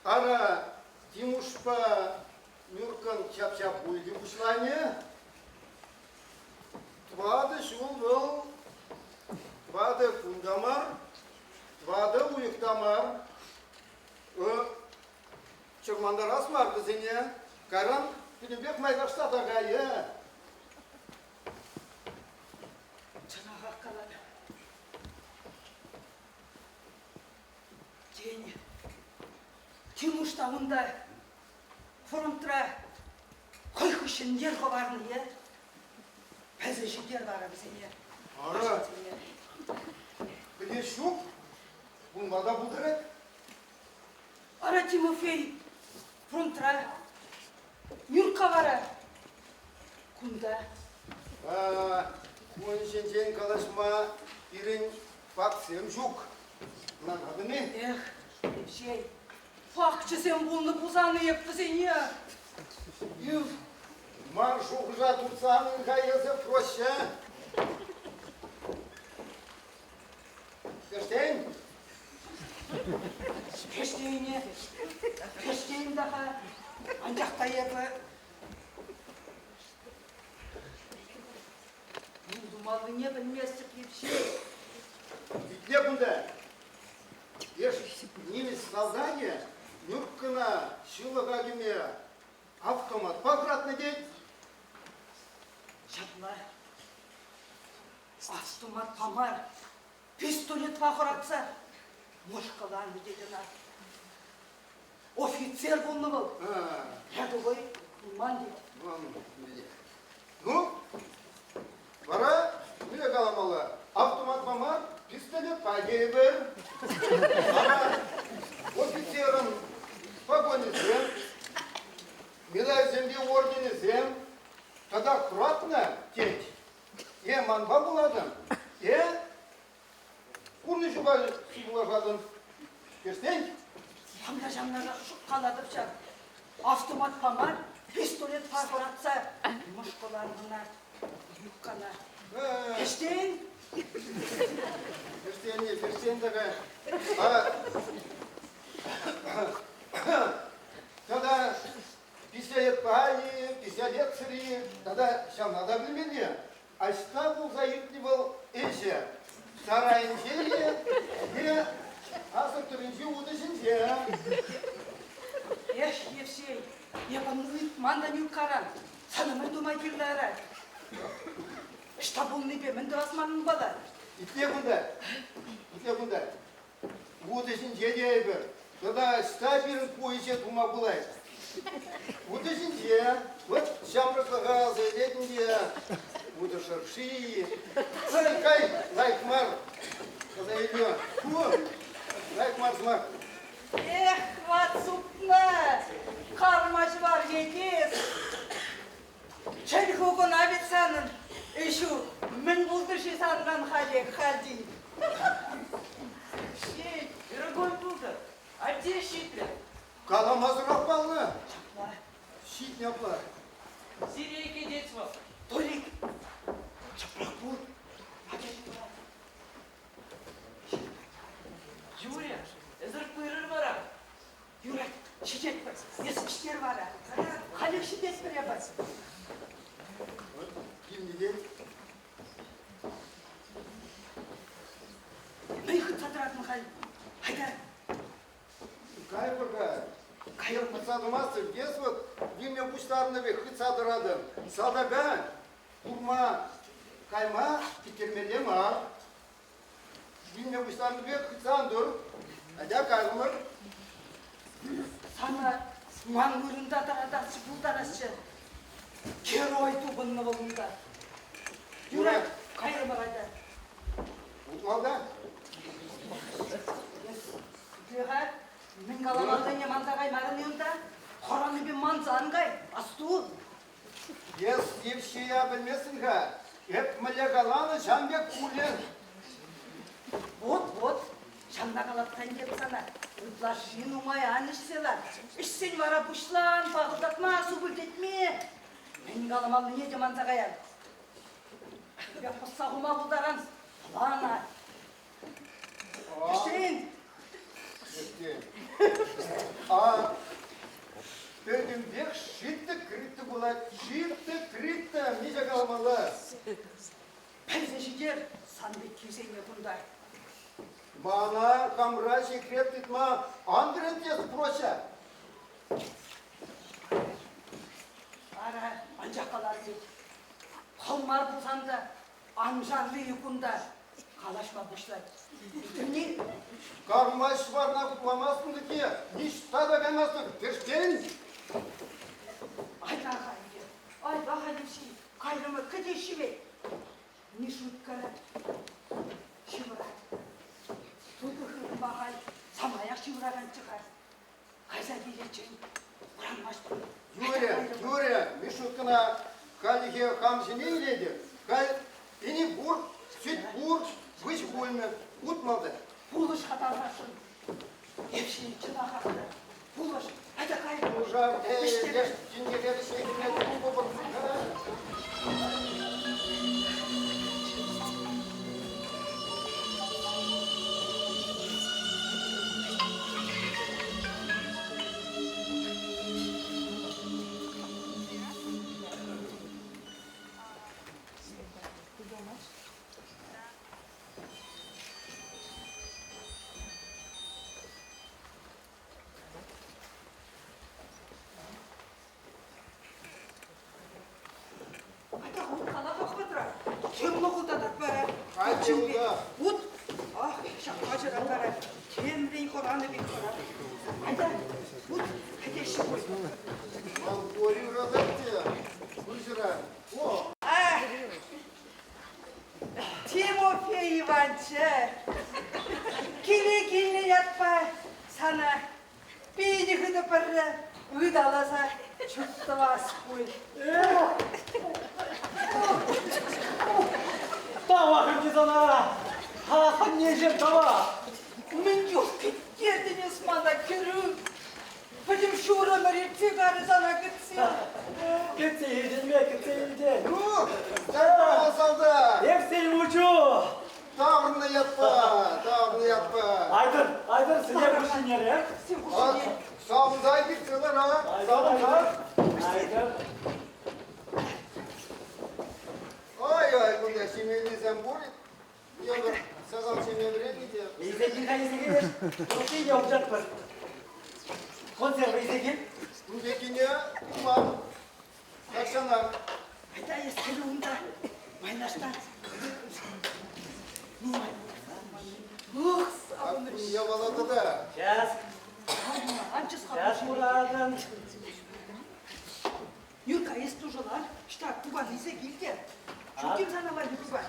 ара, Тимушпа Нюркӑн ҫап-ҫап пулчӗ пуҫланӗ. Тӑватӑ ҫул вӑл, тӑватӑ кун та мар, тӑватӑ уйӑх та мар. Чӑрмантарас мар вӗсене. Кайран пӗтӗмпех майлашса та кайӗ. Чӑнахах каланӑ. Тен, Тимуш та унта фронтра хӑй хыҫҫӑн йӗр хӑварнӑ е? Пӗлсе ҫитер вара вӗсене. Ара, пӗлес ҫук. Унпа та пултарать. Ара, Тимофей фронтра, Нюрка вара кунта. Кун ҫинчен калаҫма пирӗн фактсем ҫук. Ӑнланатӑн-и? Эх, Евсей, факчӗсем пулнӑ пулсан эп вӗсене. Ив, ман шухӑша туртсан-ха эсӗ проще. Кӗштен? Кӗштейне, кӗштейн та-ха, анчах та эпӗ мӗн тумаллине пӗлместӗп, Евсей. Итле кунта. Леш нимӗҫ салтакӗ Нюркӑна ҫылӑха кӗме автоматпа хӑратнӑ тет. Ҫапла. Автоматпа мар, пистолетпа хӑратса мӑшкӑланӑ тет ӑна. Офицер пулнӑ вӑл. Рядовой пулман тет. Ну, вара мӗнле каламалла? Автоматпа мар, пистолетпа тейӗпӗр. Вара офицерӑн погонӗсем, медальсемпе орденӗсем тата хӑратнӑ тет. Е манпа пулатӑн, е пурнӑҫупа сывлашатӑн. Кӗрсен? Хам та ҫавна калатӑп ҫав. Автоматпа мар, пистолетпа хӑратса мӑшкӑланӑ Юккана. Ӗҫтен? Ӗҫтен, ӗҫтен така. Тата пистолетпа-и, пистолетсӑр-и, тата ҫавна та пӗлмелле. Ӑҫта пулса иртнӗ вӑл ӗҫӗ? Сарайӗнче-и е асӑр тӑрринчи утӑ ҫинче? Эх, Евсей, эпӗ ыйтман та Нюркаран. Сана мӗн тума кирлӗ ара? Ӑҫта пулнипе мӗн тӑвас ман унпала? Итле кунта, итле кунта. Вутӑ ҫинче те эпир. Тата ӑҫта пирӗн ку ӗҫе тума пулать? Вутӑ ҫинче. Вот ҫамрӑклӑха аса илетӗн те вутӑ шӑрши. Кай, кай, лайӑх мар. Аса илнӗ. Ку лайӑх мар сӑмах. Эх, ват супнӑ, карма ҫӑвар етес. Чӗлху кӑна вӗт санӑн, ӗҫӳ мӗн пултӑр-ши санран халех, хальтин? Ҫит, дорогой пултӑр, атте ҫитрӗ. Каламасӑрах паллӑ. Ҫапла. Ҫитнӗ апла. Сире кӗтет вӑл. Толик, шӑпрах пул. Атя ҫывӑра. Юрӗ, эсӗр пырӑр вара. Юрать, ҫитетпӗр. Эс пӗҫтер вара. Халех ҫитетпӗр эпӗ. Килнӗ Мӗн хытса тӑратӑн халь? Айта. Кайӑпӑр-ха. Кайӑп хытса тӑмастӑп. Эс вот вилме пуҫтарнӑ пек хытса тӑратӑн. Салтака курма кайма питтермелле мар. Вилме пуҫланӑ пек хытса ан тӑр. Атя кайрӑмӑр. Сана ман вырӑнта тӑратасчӗ, пултарасчӗ. Герой тупӑннӑ вӑл унта. Юрать, кайрӑмӑр атя. Утмалта. Итле-ха, мӗн каламаллине манса каймарӑн-и унта? Хӑранипе манса ан кай, асту. Эс Евсея пӗлместӗн-ха. Эп мӗнле каланӑ, ҫавӑн пек пулӗ. Вот, вот, ҫавна калатса ӗнтӗ сана. Ытлашши нумай ан ӗҫсе лар. Ӗҫсен вара пуҫлан, пакӑлтатма, супӑльтетме. Мӗн каламаллине те манса каян. Эпӗ пӑсса хума пултаран плана. Ӗҫтен! А пӗтӗмпех шиттӗ-критӗ пулать. Шиттӗ-критӗ, миҫе каламалла? Пӗлсе ҫитер сан пеккисене кунта. Мана хамра секрет тытма ан вӗрентес, Прося. Ара, анчах калас тет. Хӑв мар пулсан та аншарли кунта калаҫма пуҫлать. Илтӗн-и? Карма ҫӑварна хупламастӑн те, ниҫта та каймастӑн, тӗштен. Айта-ха ӗнтӗ, айта-ха Евсей, кайрӑмӑр, кӗтеҫҫӗ вӗт. Мишуткара ҫывӑрать. Тутӑ хырӑмпа халь самаях ҫывӑраканччӗ-ха. Кайса киличчен вӑранмасть. Юрӗ, Юрӗ, Мишуткӑна хальлӗхе хам ҫине илетӗп. Халь ӗни пур, сӗт пур, выҫ пулмӗ, утмӑлтӑ. Пулӑш-ха тархасшӑн. Евсей чӑнахах та пулӑш. Атя кай. Пушар, эй, леш тинкере вӗҫлекене тупӑпӑр. Атя кала вӑхӑтра. Темле хутатать вара. Каччӑ унта. Ут. Ах, ҫак ачаран вара темрен хӑранӑ пек хӑрать. Айта, ут, кӗтеҫҫӗ пуль. Ман Коля юратать те. Выҫӑра. О! Ах, Тимофей Иванчӑ, киле килнӗ ятпа сана питӗ хытӑ пӗрре ыталаса чуптӑвас пуль. Тавах ӗнтӗ сана! Аннеҫӗм, тавах! Мӗн чух кӗттертӗн эс мана, кӗрӳ? Пӗтӗм ҫур ӗмӗр иртсе карӗ сана кӗтсе. Кӗтсе илтӗнме, кӗтсе илтӗн. Ну, здорово, солдат! Евсей мучу! Таврӑннӑ ятпа, таврӑннӑ ятпа. Айтӑр, айтӑр, сӗне хушшинерех. Савӑнса килсе лара, савӑнса. Айтӑр. Ай-ай, кунта ҫимеллисем пур. Йӑкӑр сахал ҫиме вӗреннӗ те. Илсе кил-ха, илсе килеш. Тутти те ӑмсатпӑр. Консерва илсе кил. Ун пеккине курман. Тахҫанах. Айта эс кӗлӗ унта. Майлаштар. Нумай. Ух, савӑнӑҫ. Япала тата. Сейчас. Сейчас, Мурадӑн. Юрка, эс тушӑлар. Ӑҫта пукан илсе кил те. Ҫук-им сана валли пукан?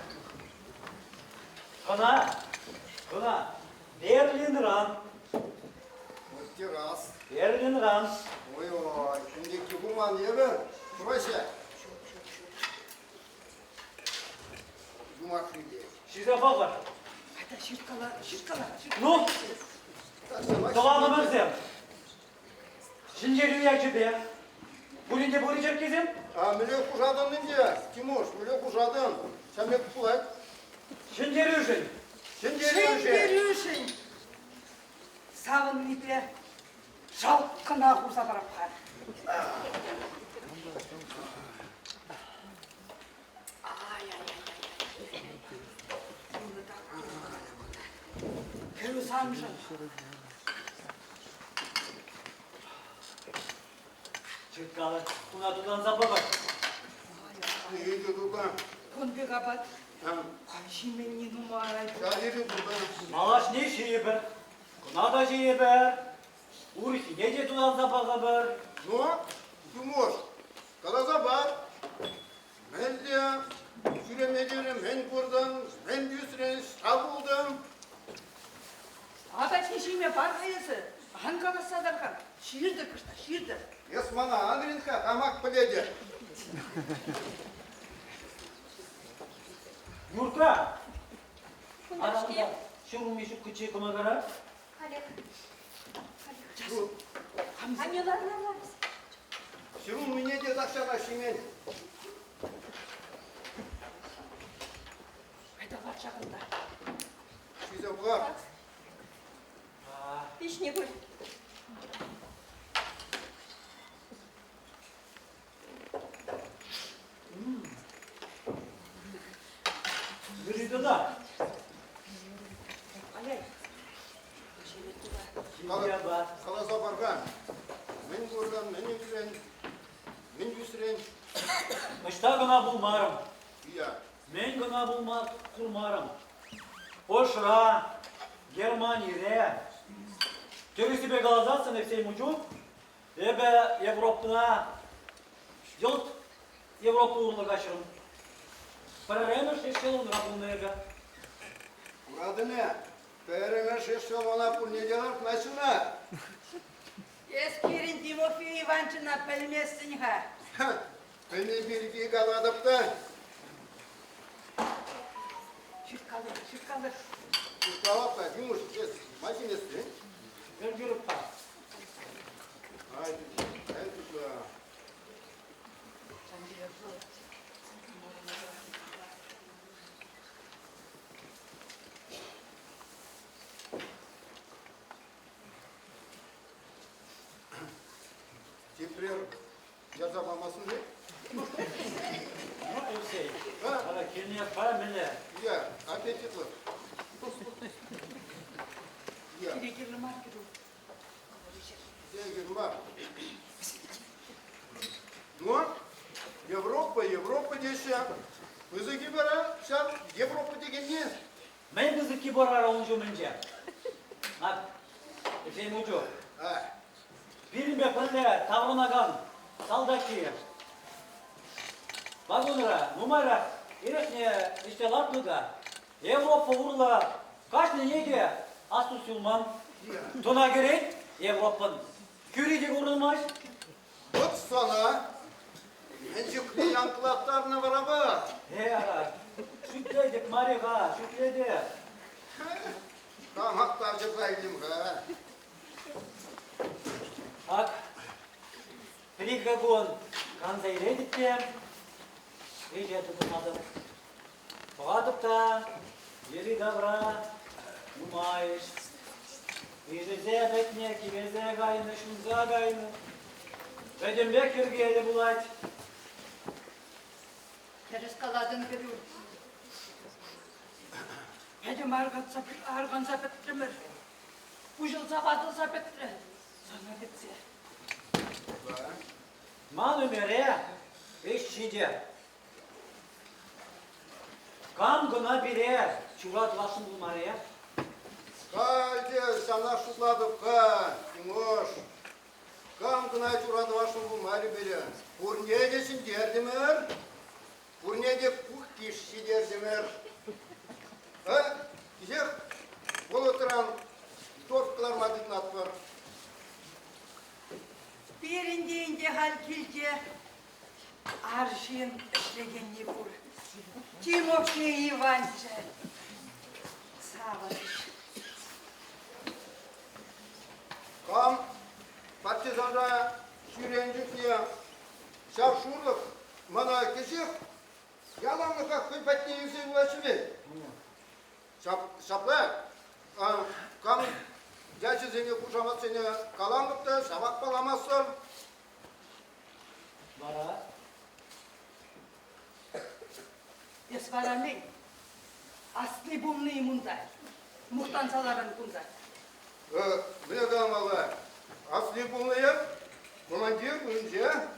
Кӑна, кӑна Берлинран. Террас. Берлинран. Ой-ой, кунти пулман евӗр. Кураҫҫӗ. Юмахри те. Ҫисе пӑхӑр. Айта ҫырткала, ҫырткала. Ну, тӑванӑмӑрсем, Ҫӗнтерӳ ячӗпе пурин те пур черккесем? А мӗнле хушатӑн ӗнтӗ, Тимуш, мӗнле хушатӑн? Ҫав пек пулать. Ҫӗнтерӳшӗн! Ҫӗнтерӳшӗн! Ҫӗнтерӳшӗн! Савӑннипе шалт кӑна хурса парап-ха. Кӗрӳ саншӑн. Чыткалӑк туна тутанса пӑхӑр. Икӗ тута. Кун пек апат ҫименни нумай. Малашне ҫийӗпӗр, кӑна та ҫийӗпӗр, урӑххине те тутанса пӑхӑпӑр. Ну, Тимуш, каласа пар. Мӗнле ҫӳреме терӗ, мӗн куртӑн, мӗн тӳсрӗн, ӑҫта пултӑн? Апатне ҫиме пар-ха эсӗ. Ан калаҫса тӑр-ха. Ҫыртӑр кӑштах, ҫыртӑр. Эс мана ан вӗрент-ха, хамах пӗлетӗп. Юрка! Кунта-ҫке. Ҫурулми ҫуккӑччӗ кӑмакара. Халех. Халех. Анне лар, лар, лар. Ҫырулмине те тахҫанах ҫимен. Айта лар ҫакӑнта. Ҫисе пӑхар. Пиҫнӗ пуль. Бери туда. Ай-яй. Каласа пар-ха. Мӗн куртӑн, мӗн илтрӗн, мӗн тӳсрӗн? Ӑҫта кӑна пулмарӑм. Ия. Мӗн кӑна пулма курмарӑм. Польшӑра, Германире. Тӗрӗссипе каласассӑн, Евсей мучу, эпӗ Европӑна йӑлт Европа урлӑ каҫрӑм. Пӗрремӗш эшелонра пулнӑ эпӗ. Куратӑн-и? Пӗрремӗш эшелона пурне те лартмаҫҫӗ-на. Эс пирӗн Тимофей Иванчӑна пӗлместӗн-ха. Пӗлни пирки калатӑп та. Ҫырткалӑр, ҫырткалӑр. Ҫырткалап та, Тимуш, эс ма ҫиместӗн? Ӗлкӗрӗп-ха. Ай, ай, тутла. Тепрер ярса памастӑн-и? Ну, Алексей, ара килне памӗле. Я, аппетитлӑ. Я. Сире кирлӗ мар кӗрӳ. Кирлӗ мар. Ну, Европа, Европа теҫҫӗ. Пысӑк-и вара ҫав Европа текенни? Мӗн пысӑкки пур вара ун ҫумӗнче? Ак, Ефим мучу. Пирӗнпе пӗрле таврӑнакан салтакки вагонра нумайрах эрехне ӗҫсе лартнӑ та Европа урлӑ кашнине те астус юлман. Тӑна кӗрет Европӑн хӳри те курӑнмасть. Вӑт сана! Мӗн чухлӗ янклаттарнӑ варапа! Э, ара, шӳтлетӗп мар-и-ха, шӳтлетӗп. Хамах тавҫӑрса илтӗм-ха. Ак, пӗр-икӗ кун канса илетӗп те ӗҫе тытӑнатӑп. Пӑхатӑп та йӗри-тавра нумай ӗҫ. Ишӗлсе пӗтнӗ, кивелсе кайнӑ, ҫунса кайнӑ. Пӗтӗмпех йӗркеллӗ пулать. Тӗрӗс калатӑн, кӗрӳ. Пӗтӗм арканса пӗтрӗмӗр. Уҫӑлса ватӑлса пӗтрӗ. Сана кӗтсе. Ман ӗмӗре ӗҫ ҫитӗ. Кам кӑна пире чура тӑвасшӑн пулмарӗ? Халь те сана шутлатӑп-ха, Тимош. Кам кӑна чура тӑвасшӑн пулмарӗ пире. Пурне те ҫӗнтертӗмӗр. Пурне те куккиш ҫитертӗмӗр. А, кӗҫех болотран торф кӑларма тытӑнатпӑр. Пирӗн те ӗнтӗ халь килте арҫын ӗҫлекенни пур. Тимофей Иванчӑ. Савӑнӑҫ. Кам партизанра ҫӳренӗ чухне ҫав шурлӑх мана кӗҫех яланлӑхах хӑй патне илсе юлаҫҫӗ вӗт. Ҫапла, кам ячӗсене, хушаматсене каламӑп та, ҫавах паламастӑр. Вара? Эс вара мӗн? Асли пулни-им унта? Мухтанса ларан кунта. Мӗне каламалла? Асли пулнӑ эп, командир умӗнче.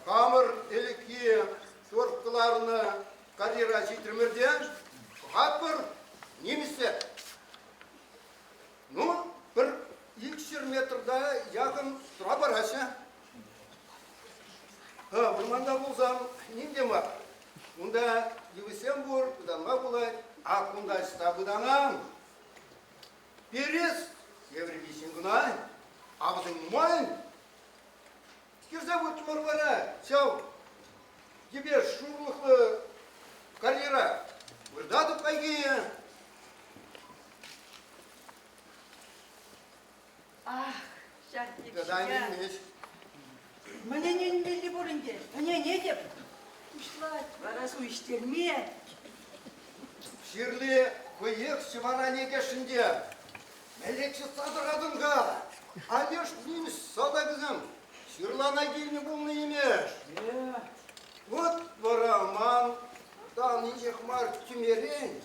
Хамӑр ӗлӗкхи торф кӑларнӑ карьера ҫитрӗмӗр те пӑхатпӑр, нимӗҫсем. Ну, пӗр 200 метрта яхӑн тӑра параҫҫӗ. Вӑрманта пулсан ним те мар. Унта йывӑҫсем пур, пытанма пулать. Ак кунта ӑҫта пытанан? Перес евӗр виҫӗн кӑна. А вӗсем нумай. Кӗрсе выртмӑр вара ҫав йӗпе шурлӑхлӑ карьера. Выртатӑп хайхи. Ах, ҫак типшӗ. Мӗн ӗненмелли пур ӗнтӗ? Ӗненетӗп. Пуҫлать вара суеҫтерме. Ҫырли хӑех ҫӑвара лекесшӗн те. Мӗнле чӑтса тӑратӑн-ха? Алеш нимӗҫ салтакӗсем ҫырлана килнӗ пулнӑ имеш. Вот вара ман тан инҫех мар тӳмерен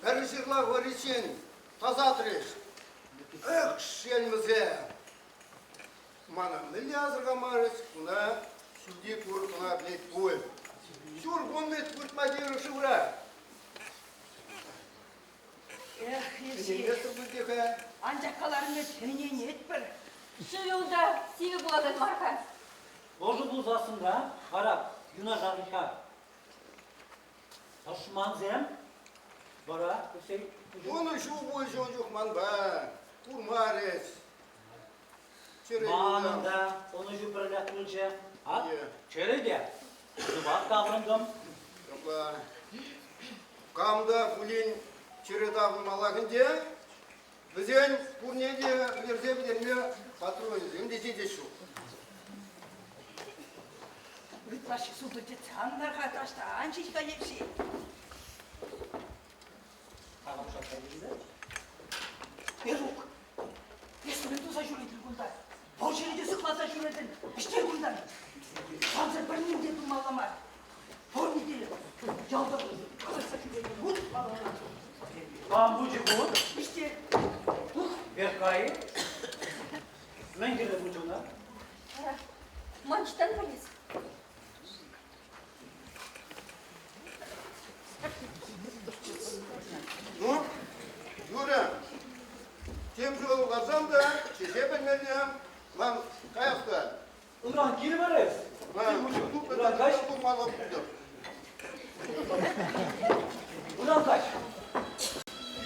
пӗр ҫырла вӑриччен тасатрӗҫ. Эх, шелмӗсем! Мана мӗнле асӑрхамарӗҫ, куна ҫӳлти Турӑ кӑна пӗлет пуль. Ҫур кун вӗт выртма тиврӗ шывра. Эх, Ӗненместӗр пуль те-ха. Анчах каларӑм вӗт, ӗненетпӗр. Шывӗ унта сивӗ пулакан мар-ха. Ӑшӑ пулсассӑн та вара юнашар-ха. Тӑшмансем вара вӗсен Унӑн ҫу пулчӗ ун чух манпа, курмарӗҫ. Манӑн та ӑнӑҫу пӗрлех пулчӗ. Ак, чӗрӗ те сывах таврӑнтӑм. Ҫапла. Кам та пулин чӗрӗ таврӑнмаллах ӗнтӗ. Вӗсен пурне те вӗлерсе пӗтерме патронӗсем те ҫитес ҫук. Ытлашши сутӑнчӗ ан лар-ха таҫта, ан ҫиҫ-ха епҫи. Верук, эс мӗн туса ҫӳретӗн кунта? Вӑл ҫӗре те сыхласа ҫӳретӗн, ӗҫтер кунтан. Сансӑр пӗр ним те тумалла мар. Пурне те ялта калаҫса ҫӳретӗн, ут малалла. Кам пулчӗ ку? Ӗҫтер. Веркай. Мӗн кирлӗ пулчӗ ӑна? Ман ӑҫтан пӗлес? Ну, Юря, тем ҫул ларсан та чӗҫе пӗлмелле, ман каяс та. Ыран килмӗр эс. Ыран каҫ. Пулмалла пултӑр. Ыран каҫ.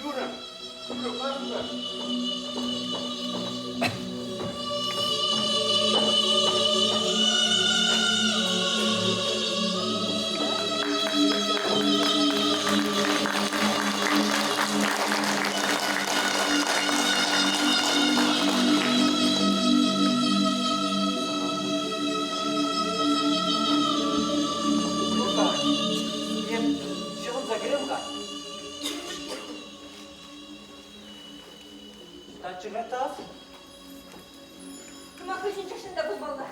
Юра, Юра, ларӑн-ха. Ӑҫтаччӗ-ха таз? Кӑма хыҫӗнче шӑнта пулмалла.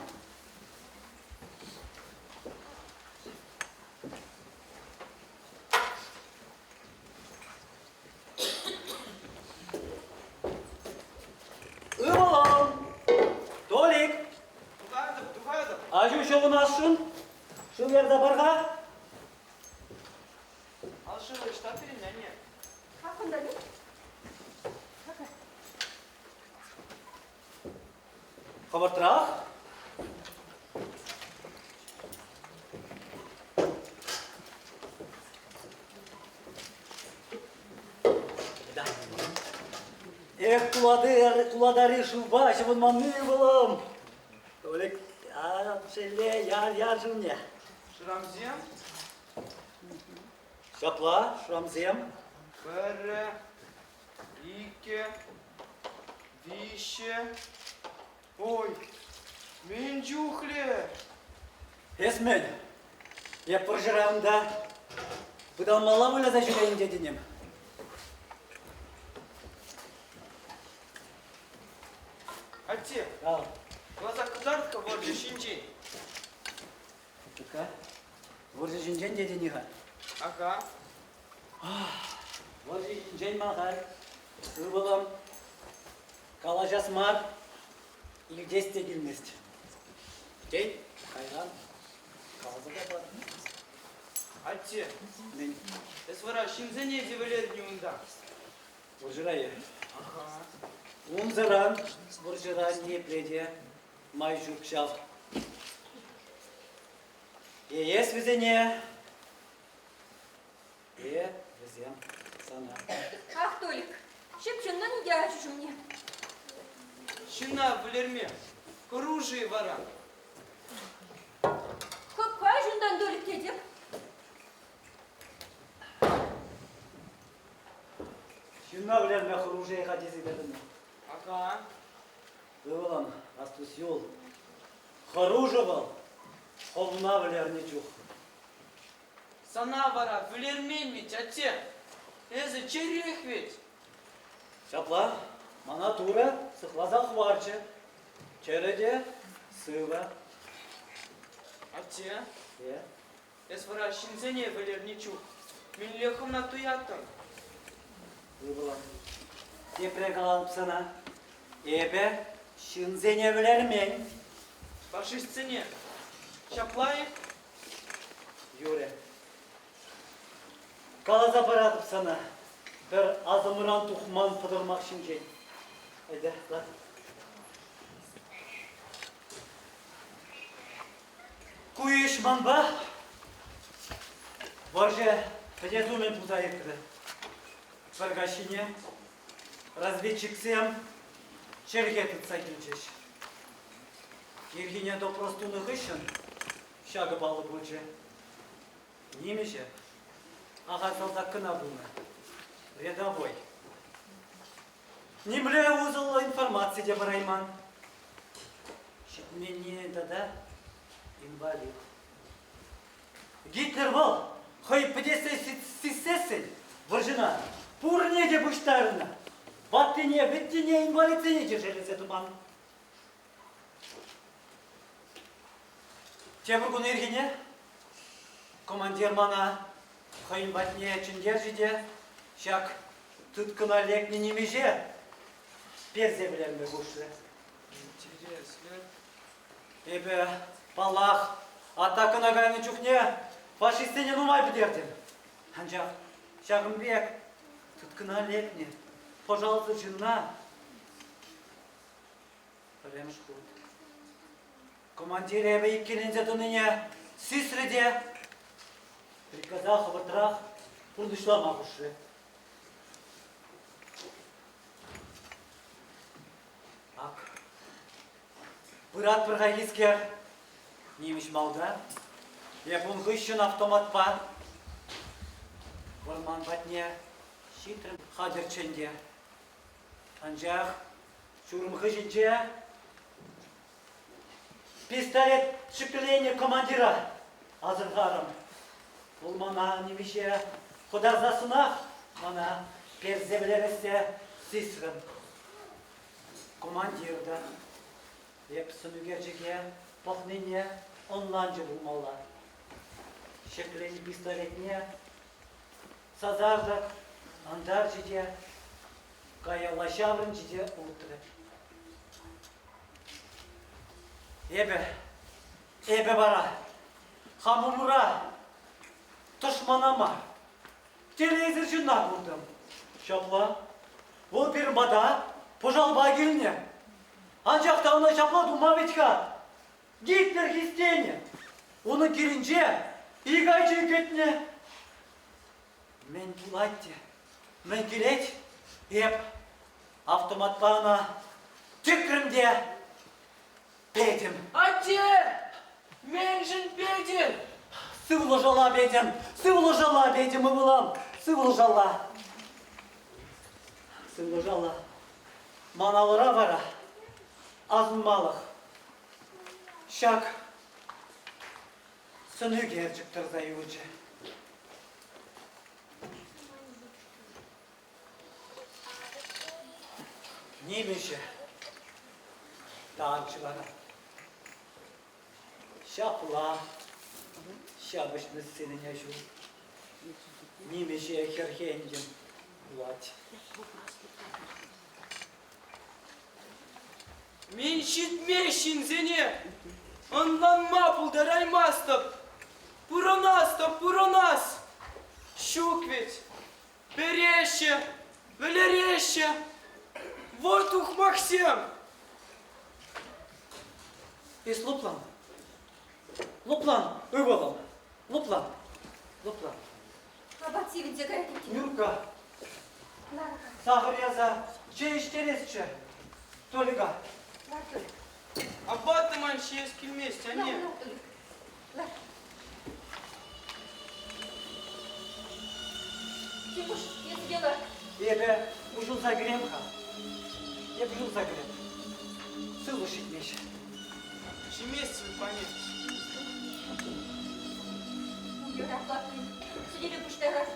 Ывӑлӑм! Толик! Тухатӑп, тухатӑп. Аҫу ҫӑлӑнасшӑн? Шыв ярса пар-ха. Ал шывӗ ӑҫта пирӗн, анне? Ак кунта мӗн? Хӑвӑртрах. Эх, тулатари шывпа ҫӑвӑнманни ывӑлӑм. Толик, шелле, яр, яр шывне. Шрамсем? Ҫапла, шрамсем. Пӗрре, иккӗ, виҫҫӗ. Ой, мӗн чухлӗ! Эс мӗн? Эп вӑрҫӑра унта пытанмалла выляса ҫӳрейӗн тетӗн-им? Атте, каласа кӑтарт-ха вӑрҫӑ ҫинчен. Тытка, вӑрҫӑ ҫинчен тетӗн-и-ха? Аха. Вӑрҫӑ ҫинчен ман халь, ывӑлӑм, калаҫас мар, илтес те килмест. Тен, кайран каласа та пар. Атте, Мӗн? эс вара ҫынсене те вӗлертӗн унта. Вӑрҫӑра-и? Аха. Унсӑрӑн вӑрҫӑра ниепле те май ҫук ҫав. Е эс вӗсене, е вӗсем сана. Ах, Толик, чӑп-чӑннӑн ӗнтӗ ачу ҫумне. Ҫынна вӗлерме хӑрушӑ-и вара? Хӑпка ҫунтан Толик тетӗп. Ҫынна вӗлерме хӑрушӑ-и-ха тесе тӑтӑм. Аха. Ывӑлӑм, астус юл. Хӑрушӑ вӑл, хӑвна вӗлернӗ чух. Сана вара вӗлермен вӗт, атте. Эсӗ чӗрех вӗт. Ҫапла, мана Турӑ сыхласа хӑварчӗ. Чӗрӗ те сывӑ. Атте, Е? эс вара ҫынсене вӗлернӗ чух мӗнле хӑвна туяттӑн? Ывӑлӑм, тепре калатӑп сана, эпӗ ҫынсене вӗлермен. Фашистсене. Ҫапла-и? Юрӗ. Каласа паратӑп сана, пӗр асӑмран тухман пӑтӑрмах ҫинчен. Айда, лар. Ку ӗҫ манпа вӑрҫӑ пӗтес умӗн пулса иртрӗ. Пӗр каҫхине разведчиксем чӗлхе тытса килчӗҫ. Ирхине допрос тунӑ хыҫҫӑн ҫакӑ паллӑ пулчӗ. Нимӗҫӗ ахаль салтак кӑна пулнӑ. Рядовой. Нимле усӑллӑ информаци те парайман. Ҫитменни тата инвалид. Гитлер вӑл хӑй пӗтессе сиссессӗн вӑрҫӑна пурне те пуҫтарнӑ. Ваттине, вӗттине, инвалидсене те шеллесе тӑман. Тепӗр кун ирхине командир мана хӑйӗн патне чӗнтерчӗ те ҫак тыткӑна лекнӗ нимӗҫе персе вӗлерме хушрӗ. Интереслӗ. Эпӗ, паллах, атакӑна кайнӑ чухне фашистсене нумай пӗтертӗм. Анчах ҫакӑн пек тыткӑна лекнӗ пӑшалсӑр ҫынна пӗрремӗш хут. Командир эпӗ иккӗленсе тӑнине сисрӗ те приказа хӑвӑртрах пурнӑҫлама хушрӗ. Ак, пыратпӑр хайхискер, нимӗҫ малта, эп ун хыҫҫӑн автоматпа вӑрман патне ҫитрӗм хатӗрччӗ ӗнтӗ. Анчах ҫурӑм хыҫӗнче пистолет ҫӗкленӗ командира асӑрхарӑм. Вӑл мана нимӗҫе хӑтарсассӑнах мана персе вӗлерессе сисрӗм. Командир та эп сӑнӳкерчӗке пӑхнине ӑнланчӗ пулмалла. Ҫӗкленӗ пистолетне сасартӑк антарчӗ те каялла ҫаврӑнчӗ те утрӗ. Эпӗ, эпӗ вара хам умра тӑшмана мар, телейсӗр ҫынна куртӑм. Ҫапла, вӑл пирӗн пата пӑшалпа килнӗ. Анчах та ӑна ҫапла тума вӗт-ха. Гитлер хистенӗ. Унӑн килӗнче ик ачи кӗтнӗ. Мӗн пулать те, мӗн килет, эп автоматпа ӑна тӗкрӗм те петӗм. Атте! Мӗншӗн петӗн? Сывлӑшалла петӗм, сывлӑшалла петӗм, ывӑлӑм, сывлӑшалла. Сывлӑшалла. Ман алӑра вара асӑнмалӑх ҫак сӑнӳкерчӗк тӑрса юлчӗ. Нимӗҫӗ танчӗ вара. Ҫапла ҫапӑҫнӑ сирӗн аҫу. Нимӗҫе хӗрхентӗм пулать. Мӗн ҫитмест ҫынсене? Ӑнланма пултараймастӑп. Пурӑнас та пурӑнас. Ҫук вӗт. Переҫҫӗ, вӗлереҫҫӗ. Вот ухмахсем! Эс лӑплан. Лӑплан, ывӑлӑм. Лӑплан. Лӑплан. Апат сивӗнсе каять иккен. Нюрка, сахӑр ярса чей ӗҫтересчӗ Толика. Лар, Толик. Апат та ман ҫиес килмест, анне. Лар, Толик. Лар. Тимуш, эсӗ те лар. Эпӗ уҫӑлса кӗрем-ха. Эп уҫӑлса кӗрем. Сывлӑш ҫитмест. Ҫимест пани. Уйӑрах лартни. Сӗтеле пуҫтарас.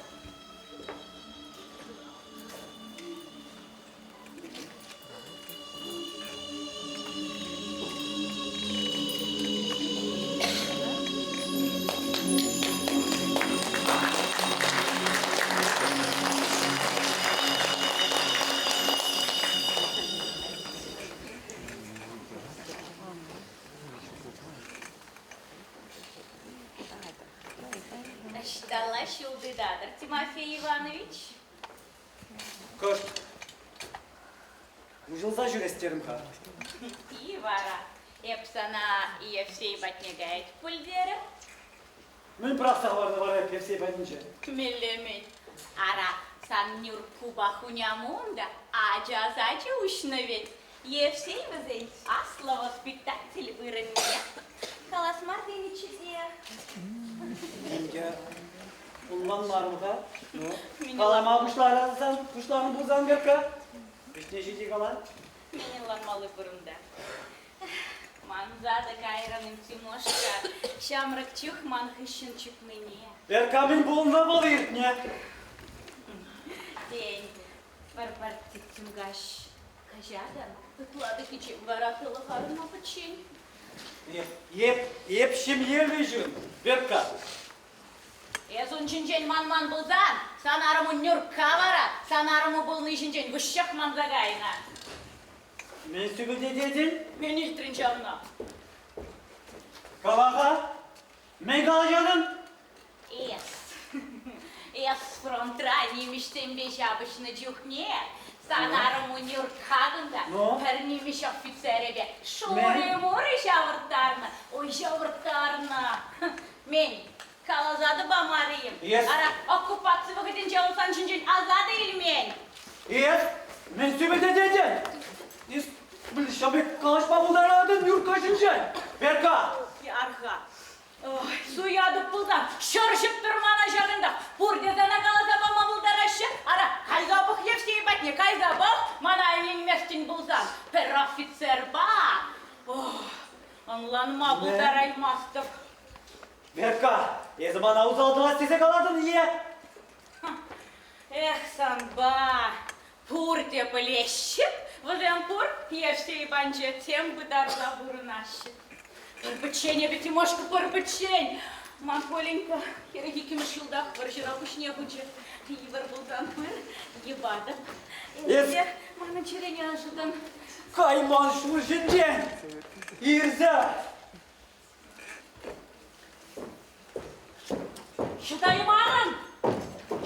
Ӑҫталла ҫул тытатӑр, Тимофей Иванович? Кӑшт уҫӑлса ҫӳрес терӗм-ха. И вара, эп сана Евсей патне каять пуль терӗм. Мӗн пӑрахса хӑварнӑ вара эп Евсей патӗнче? Кмеллемен. Ара, сан Нюркупа хунямун та ача сачӗ уҫнӑ вӗт. Евсей вӗсен аслӑ воспитатель вырӑнне. Калас мар тенӗччӗ те. Ӗнтӗ ӑнланмарӑм-ха. Ну, калама пуҫларсан, пуҫланӑ пулсан, Верка, вӗҫне ҫити кала. Мӗн ӑнланмалли вырӑнта. Манса та кайрӑн, Тимошка, ҫамрӑк чух ман хыҫҫӑн чупнине. Верка мӗн пулнӑ вӑл иртнӗ. Тен, пӗр-пӗр тӗттӗм каҫ каҫатӑн, ытла та кичем вара тӑлӑх арӑма пӗччен. Эп, эп, эп ҫемьеллӗ ҫын, Верка. Эс ун ҫинчен манман пулсан, сан арӑму Нюркка вара сан арӑму пулни ҫинчен вуҫҫах манса кайнӑ. Мӗн сӳпӗлтететӗн? Мӗн илтрӗн ҫавна? Кала-ха, мӗн калаҫатӑн? Эс, эс фронтра нимӗҫсемпе ҫапӑҫнӑ чухне сан арӑму Нюркка кунта пӗр нимӗҫ офицерӗпе шурӑ-мурӑ ҫавӑрттарнӑ. Ой, ҫавӑрттарнӑ. Мӗн, каласа та памарӗ-им? Эс... Ара, оккупаци вӑхӑтӗнче вӑл сан ҫинчен аса та илмен. Эс мӗн сӳпӗлтететӗн? Эс, ҫав пек калаҫма пултаратӑн Нюрка ҫинчен. Верка! Ярха, Ой, суятӑп пулсан, ҫӗр ҫӗптӗр мана ҫакӑнта. Пурте сана каласа пама пултараҫҫӗ. Ара, кайса пӑх Евсей патне, кайса пӑх, мана ӗненместӗн пулсан. Пӗр офицерпа. Ох, ӑнланма пултараймастӑп. Верка, эсӗ мана усал тӑвас тесе калатӑн е? Эх, санпа пурте пӗлеҫҫӗ. Вӗсем пур, Евсей Иванчӑ, тем пытарса пурӑнаҫҫӗ. Пӗр-пӗччен эпӗ, Тимошка, пӗр-пӗччен. Ман Коленька 42-мӗш ҫултах вӑрҫӑра пуҫне хучӗ. Йывӑр пулсан пыр, йӑпатӑп. Эсӗ манӑн чӗрене ӑшӑтӑн. Кайман ҫул ҫинчен ирсе. Чӑтаймарӑн!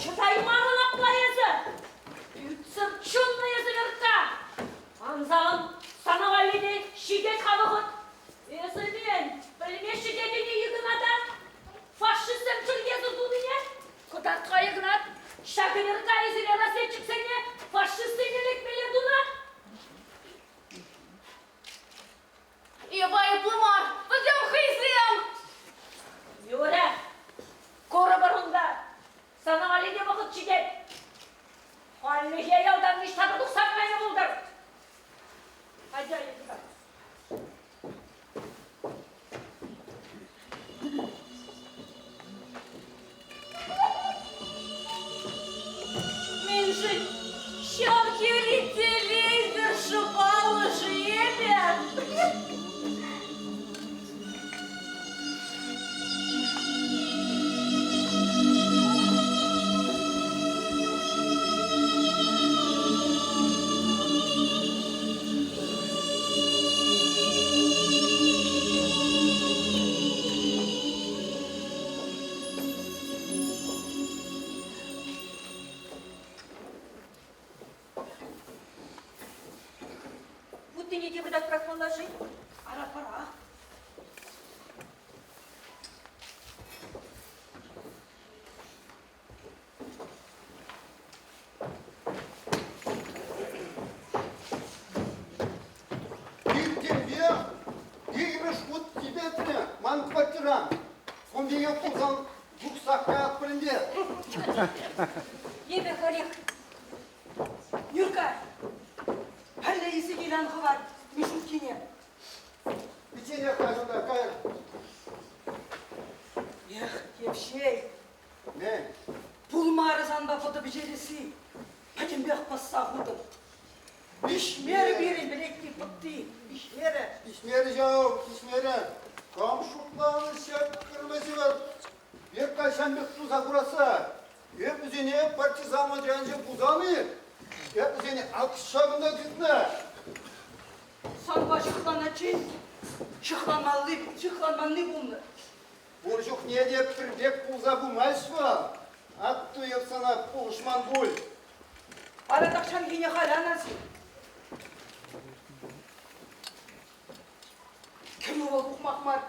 Чӑтаймарӑн апла эсӗ! Пӳтсӗр чунлӑ эсӗ, Веркка! Ансалӑн сана валли те ҫитет-ха вӑхӑт. Эсӗ мӗн, пӗлмеҫҫӗ тетӗн-и Йӑкӑната? Фашистсем чӗлхесӗр тунине? Кӑтарт-ха, Йӑкӑнат, ҫак Веркка эсире разведчиксене фашистсене лекмелле тунӑ? Эпӗ айӑплӑ мар, вӗсем хӑйсем! Юрӗ, курӑпӑр унта. Сана валли те вӑхӑт ҫитет. Хальлӗхе ялтан ниҫта та тухса кайнӑ пултӑр. Атя, Елена. Мӗншӗн ҫав тери телейсӗр шӑпаллӑ-ши эпӗ? Вуттине те выртать пӑрахмалла-ши? Ара, пӑрах. Иртенпе икӗмӗш хут типӗтнӗ ман квартиран. Кун пекех пулсан юхсах каятпӑр ӗнтӗ. Эпӗ халех. Юрка, пӗрле илсе кил ан хӑвар Мишуткине. Печенье кайсунта кайӑр. Эх, Евҫей. Мӗн? Пулмарӗ санпа пӑтӑ пӗҫересси. Пӗтӗмпех пӑсса хутӑм. Пиҫмерӗ пирӗн пӗлекки пӑтти. Пиҫмерӗ. Пиҫмерӗ ҫав, пиҫмерӗ. Кам шутланӑ ҫак кӗрмесӗр? Веркка ҫам пек туса хурасса. Эп вӗсене партизан отрядӗнче пулсан-и? Эп вӗсене ҫакӑнта тытнӑ. Санпа ҫыхланаччен ҫыхланмалли, ҫыхланманни пулнӑ. Пур чухне те пӗр пек пулса пымасть вӑл. Атту эп сана пулӑшман пуль. Ара тахҫанхине халь ан асил. Кӗмӗл вӑл ухмах мар.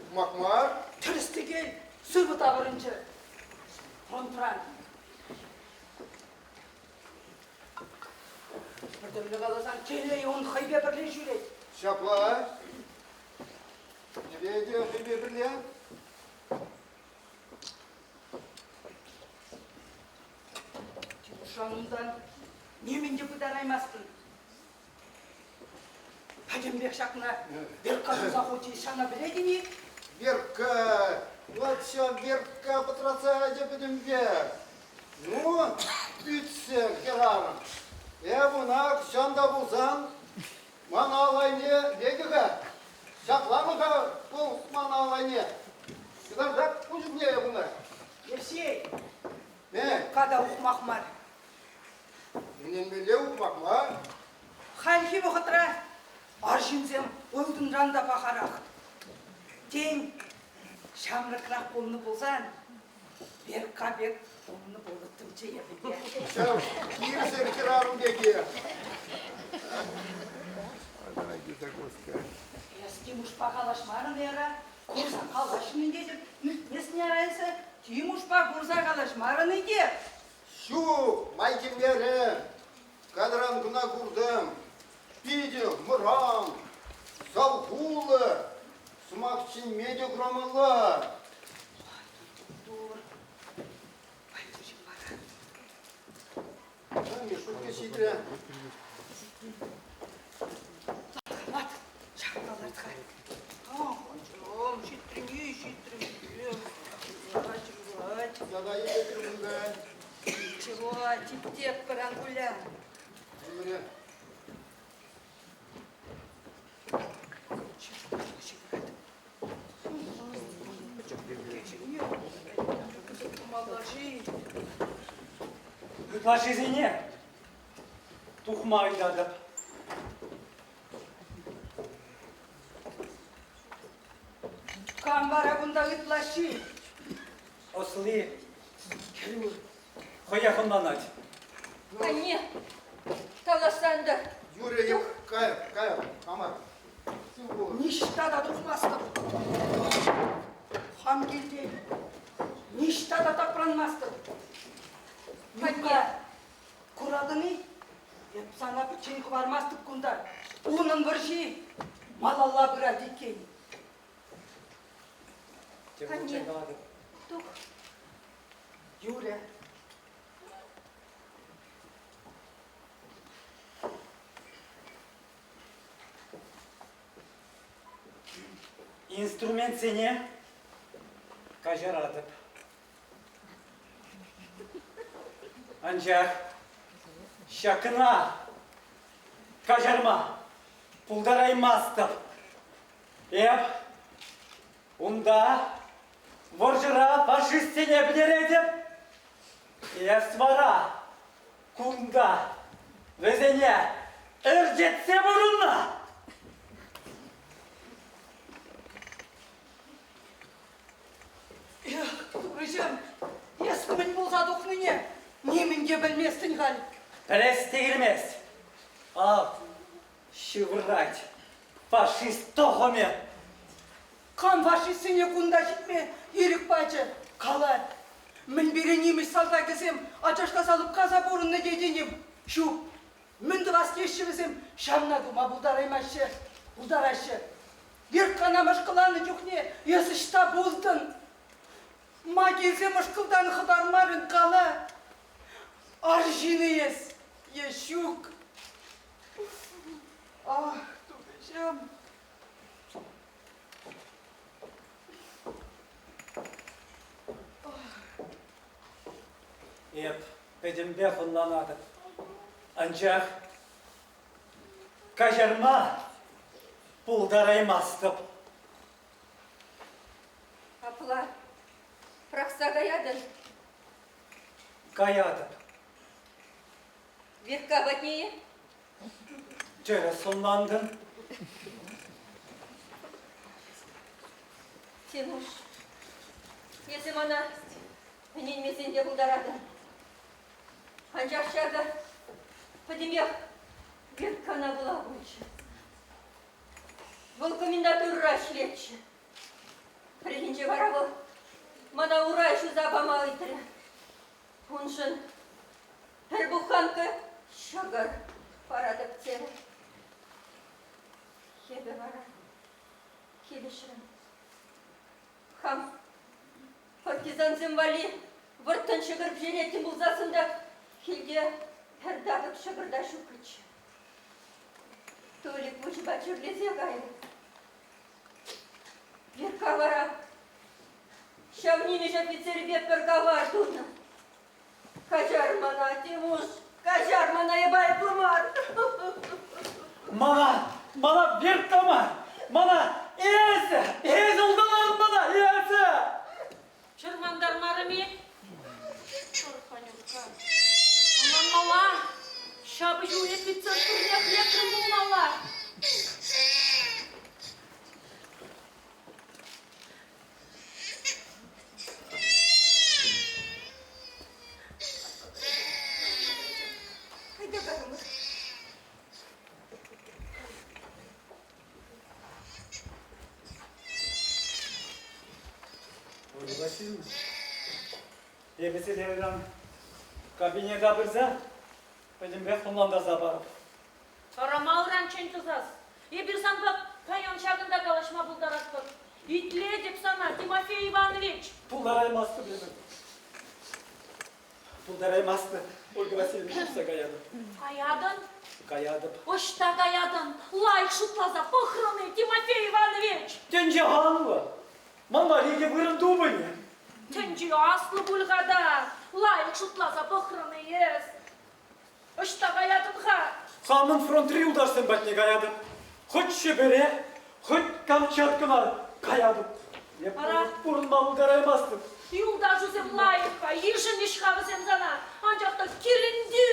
Ухмах мар? Тӗрӗс-тӗкел сывӑ таврӑнчӗ фронтран. Пӗр тӗрлӗ каласан, телей ун хӑйпе пӗрле ҫӳрет. Ҫапла. Телей те хӑйпе пӗрле. Тимушан унтан нимӗн те пытараймастӑн. Пӗтӗмпех ҫакна Веркка туса хучӗ, ҫавна пӗлетӗн-и? Веркка, вот ҫав Веркка пӑтратса ячӗ пӗтӗмпех. Ну, ӳтсе хӗрарӑм. Эп ӑна хӑҫан та пулсан ман ал айне лекӗ-ха. Ҫапламӗ-ха вӑл ман ал айне. Кӑтартап ку чухне эп ӑна. Евсей, Веркка та ухмах мар. Ӗненмелле ухмах мар. Хальхи вӑхӑтра арҫынсем ылтӑнран та пахарах. Тен, ҫамрӑкрах пулнӑ пулсан Веркка пек пулнӑ пулӑттӑмччӗ эпӗ те. Ҫав ирсӗр хӗрарӑм пекех. Эс Тимушпа калаҫмарӑн эра, курса калаҫнӑ тетӗп. Илтместӗн ара эсӗ, Тимушпа курса калаҫмарӑн-и те? Ҫук, май килмерӗ. Кадран кӑна куртӑм. Питӗ мӑран, салхуллӑ, сӑмах чӗнме те курамалла. Тур, пайтуҫӑм вара. Мишутка ҫитрӗ. Лат, ҫакна ларт-ха. Ачам, ҫитрӗн-и, ҫитрӗн. Чего, Сана илетӗр унта. Чего, типтеп пыран гулян. Юрӗ. Ытлашшисене тухма ыйтатӑп. Кам вара кунта ытлашши? Ӑсли хӗрӳ хӑех ӑнланать. Анне, тавлашсан та. Юрий, кайӑр, кайӑр, хамар. Ниҫта та тухмастӑп. Хам килтен ниҫта та тапранмастӑп. Анне, Куратӑн-и? Эп сана пӗччен хӑвармастӑп кунта. Унӑн вӑрҫи малалла пырать иккен. Анне, тух. Юрӗ. Инструментсене каҫаратӑп. Анчах ҫакна каҫарма пултараймастӑп. Эп унта вӑрҫӑра фашистсене пӗтеретӗп. Эс вара кунта вӗсене ӗрчетсе пурӑннӑ. Эх, Турӑҫӑм, эс мӗн пулса тухнине нимӗн те пӗлместӗн халь. Пӗлес те килмест. Ав, ҫывӑрать фашист тӑхӑмӗ. Кам фашистсене кунта ҫитме ирӗк пачӗ? Кала, мӗн пире нимӗҫ салтакӗсем ачашласа лӑпкаса пурӑннӑ тетӗн-им? Ҫук, мӗн тӑвас теҫҫӗ вӗсем, ҫавна тума пултараймаҫҫӗ, пултараҫҫӗ. Верккана мӑшкӑланӑ чухне эс ӑҫта пултӑн? Ма килсе мӑшкӑлтан хӑтармарӑн, кала? Арҫын-и эс е ҫук? Ах, Турӑҫӑм! Эп пӗтӗмпех ӑнланатӑп. Анчах каҫарма пултараймастӑп. Апла пӑрахса каятӑн? Каятӑп. Веркка патне-и? Тӗрӗс ӑнлантӑн. Тимуш, эсӗ мана ӗненмесен те пултаратӑн. Анчах ҫакӑ пӗтӗмех Верккана пула пулчӗ. Вӑл комендатурӑра ӗҫлетчӗ. Пӗррехинче вара вӑл мана урай ҫуса пама ыйтрӗ. Уншӑн пӗр буханка ҫӑкӑр паратӑп терӗ. Эпӗ вара килӗшрӗм. Хам партизансем валли вӑрттӑн ҫӑкӑр пӗҫереттӗм пулсассӑн та килте пӗр татӑк ҫӑкӑр та ҫуккӑччӗ. Толик выҫӑпа чирлесе кайрӗ. Веркка вара ҫав нимӗҫ офицерӗпе пӗр кавар тунӑ. Каҫар мана, Тимуш, каҫар мана, эп айӑплӑ мар. Мана, мана Веркка мар, мана эсӗ, эсӗ улталарӑн мана, эсӗ! Чӑрмантармарӑм-и? Ханюкка, ӑнланмалла. Ҫапӑҫу эпицентрнех лекрӗм пулмалла. Айта кайрӑмӑр. Ольга Васильевна, эпӗ сире ыран кабинета пырса пӗтӗмпех ӑнлантарса парӑп. Ӑрама ыранччен тӑсас. Эпир санпа паян ҫакӑнта калаҫма пултаратпӑр. Итлетӗп сана, Тимофей Иванович. Пултараймастӑп эпӗ. Пултараймастӑп. Ольга Васильевна тухса каятӑп. Каятӑн? Каятӑп. Ӑҫта каятӑн? Лайӑх шутласа пӑхрӑн-и, Тимофей Иванович? Тӗнче анлӑ. Ман валли те вырӑн тупӑнӗ. Тӗнче аслӑ пуль-ха та. Лайӑх шутласа пӑхрӑн-и эс? Ӑҫта каятӑн-ха? Хамӑн фронтри юлташсем патне каятӑп. Хӑть Ҫӗпӗре, хӑть Камчаткӑна каятӑп. Эп Ара. пурӑнма пултараймастӑп. Юлташусем лайӑх-ха, йышӑнӗҫ-ха вӗсем сана. Анчах та килӗнтӳ,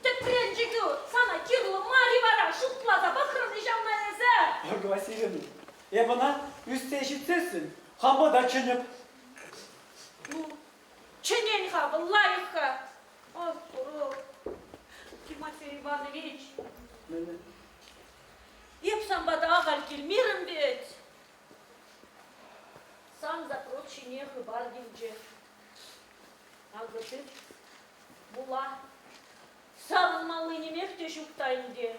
тӗпренчӗкӳ сана кирлӗ мар-и вара? Шутласа пӑхрӑн-и ҫавна эсӗ? Ольга Васильевна, эп ӑна ӳссе ҫитсессӗн хампа та чӗнӗп. Ну, чӗнен-ха вӑл лайӑх-ха. Ах, турӑ, Тимофей Иванович. Мӗн? Эп сан пата ахаль килмерӗм вӗт. Сан запрос ҫине хыпар килчӗ. Акӑ тыт, вула. Савӑнмалли нимех те ҫук та ӗнтӗ.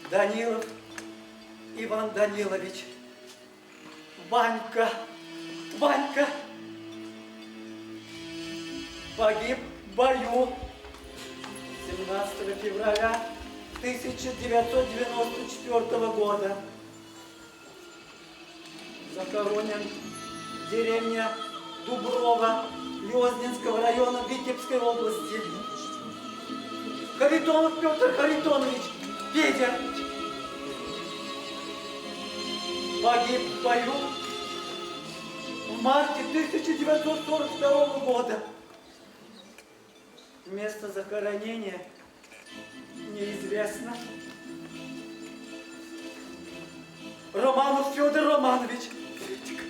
Данилов Иван Данилович Ванька, Ванька погиб в бою 17 февраля 1994 года. Захоронен в деревне Дуброва Лёзнинского района Витебской области. Харитонов Петр Харитонович, Федя, погиб в бою в марте 1942 года. Место захоронения неизвестно. Романов Федор Романович. Федик.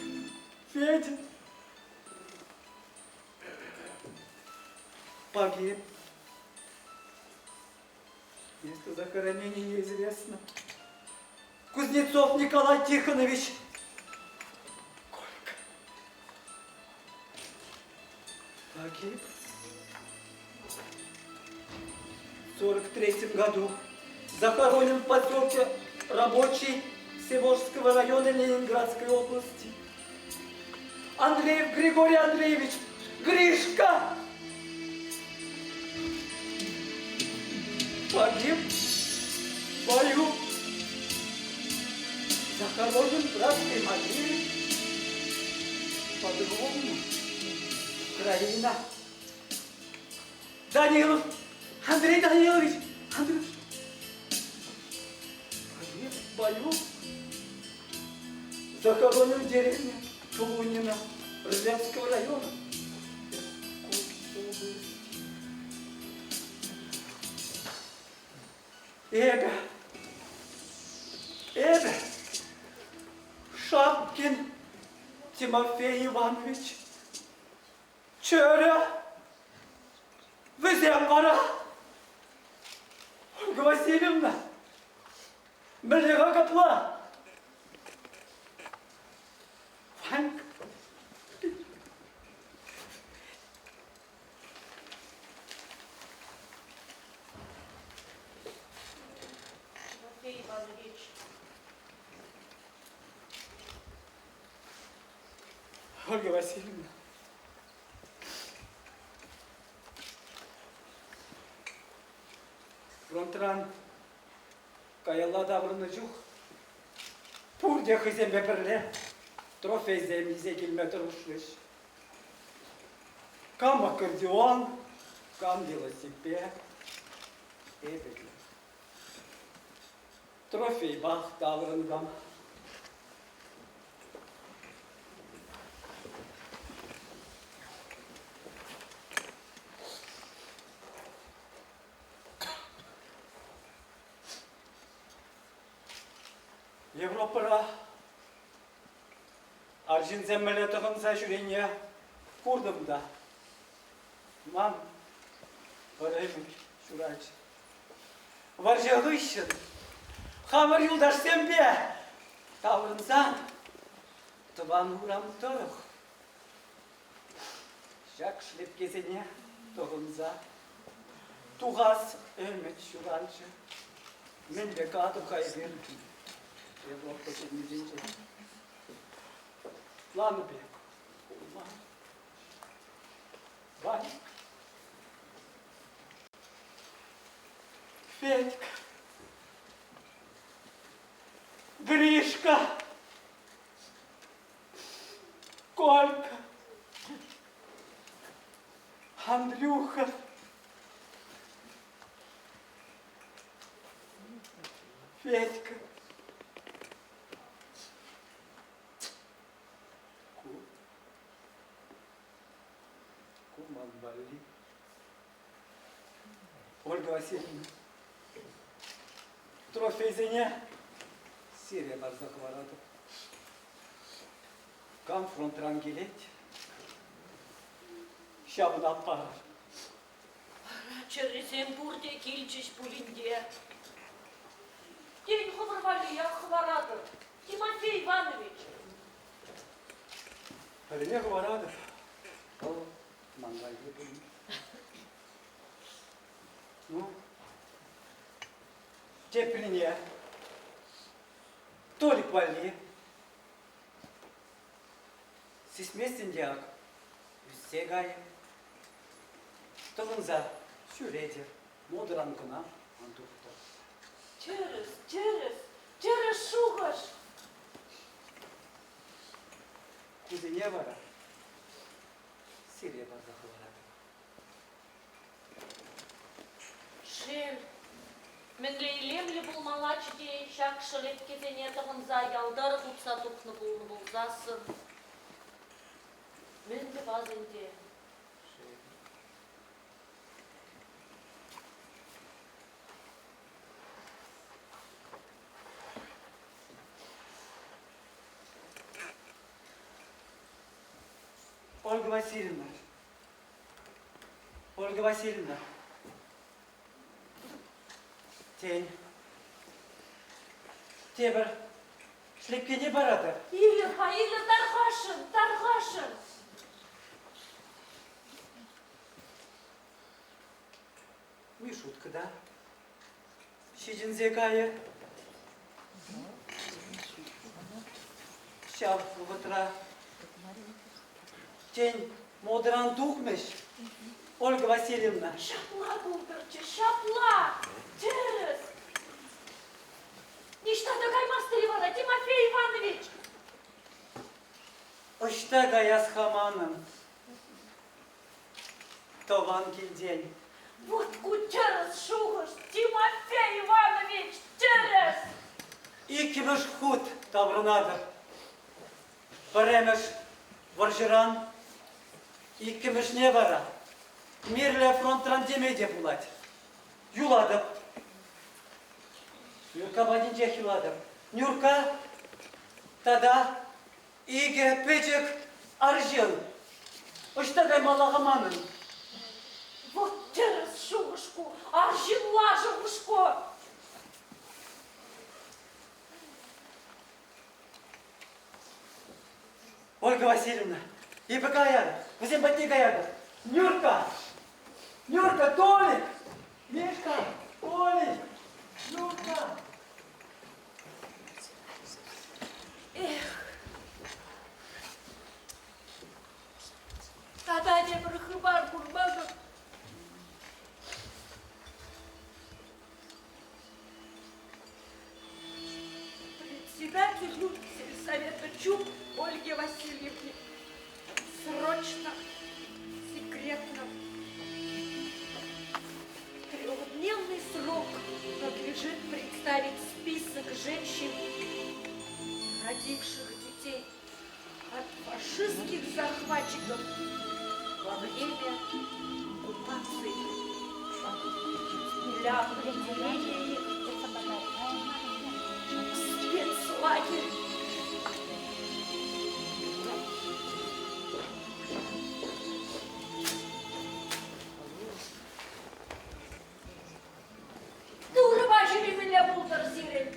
Федя. Погиб. Место захоронения неизвестно. Кузнецов Николай Тихонович. Колька. Погиб. В 43 году захоронен в поселке Рабочий Всеволжского района Ленинградской области. Андреев Григорий Андреевич, Гришка! Погиб в бою. Захоронен в братской могиле под Ровно, Украина. Данилов, Андрей Данилович, Андрюш, погиб в бою. Захоронен в деревне Тулунина Ржевского района. Иркутской области. Эпӗ, эпӗ, Шапкин Тимофей Иванович, чӗрӗ. Вӗсем вара Ольга Васильевна, мӗнле-ха капла? Ванька. Тимофей Иванович. Ольга Васильевна. Фронтран каялла таврӑннӑ чух пурте хӑйсемпе пӗрле трофейсем илсе килме тӑрӑшрӗҫ. Кам аккордеон, кам велосипед, эпӗ те. Трофейпах таврӑнтӑм. Европӑра арҫынсем мӗнле тӑхӑнса ҫӳренине куртӑм та ман пӗр ӗмӗт ҫуралчӗ. Вӑрҫӑ хыҫҫӑн хамӑр юлташсемпе таврӑнсан тӑван урам тӑрӑх ҫак шлепкесене тӑхӑнса тухас ӗмӗт ҫуралчӗ. Мӗнле катӑк-ха эпир Европа ҫыннисенче? Планӑ пек пулман. Ваник. Федька. Гришка. Колька. Андрюха. Петька. Ку, ку ман валли. Ольга Васильевна, трофейсене сире парса хӑваратӑп. Кам фронтран килет, ҫавна парӑр. Вара чӗррисем пурте килчӗҫ пулин те. Тен, хӑвӑр валлиех хӑваратӑр, Тимофей Иванович? Пӗрне хӑваратӑп. Вӑл ман валли пулин. Ну, теприне Толик валли. Сисместӗн те ак, ӳссе кайӗ. Тӑхӑнса ҫӳретӗр, модӑран кӑна ан тухтӑр. Тӗрӗс, тӗрӗс, тӗрӗс шухӑш! Кусене вара сире парса хӑваратӑп. Шел, мӗнле илемлӗ пулмаллаччӗ те ҫак шӗлепкесене тӑхӑнса ял тӑрӑх утса тухнӑ пулнӑ пулсассӑн. Мӗн тӑвас ӗнтӗ? Ольга Васильевна, Ольга Васильевна, тен, тепӗр шлепкене паратӑр? Илӗр-ха, илӗр, тархасшӑн, тархасшӑн. Мишутка та ҫитӗнсе кайӗ. Ҫав вӑхӑтра, тен, модӑран тухмӗҫ, Ольга Васильевна? Ҫапла пултӑрччӗ, ҫапла! Тӗрӗс! Ниҫта та каймастӑр-и вара, Тимофей Иванович? Ӑҫта каяс-ха манӑн? Тӑван килтен. Вот ку тӗрӗс шухӑш, Тимофей Иванович, тӗрӗс! Иккӗмӗш хут таврӑнатӑп. Пӗрремӗш вӑрҫӑран, иккӗмӗшне вара мирлӗ фронтран теме те пулать. Юлатӑп. Нюрка патӗнчех юлатӑп. Нюрка тата Икӗ пӗчӗк арҫын. Ӑҫта каймалла-ха манӑн? Вӑт тӗрӗс шухӑш ку, арҫынла шухӑш ку. Ольга Васильевна, эпӗ каятӑп, вӗсем патне каятӑп. Нюрка! Нюрка, Толик! Мишка, Толик! Нюрка! Эх! Тата тепӗр хыпар курмасӑр. Председателю сельсовета Чуб Ольге Васильевне срочно, секретно Трехдневный срок надлежит представить список женщин, родивших детей от фашистских захватчиков во время оккупации для определения их в спецлагерь. Турӑпа ҫӳремелле пултӑр сирӗн.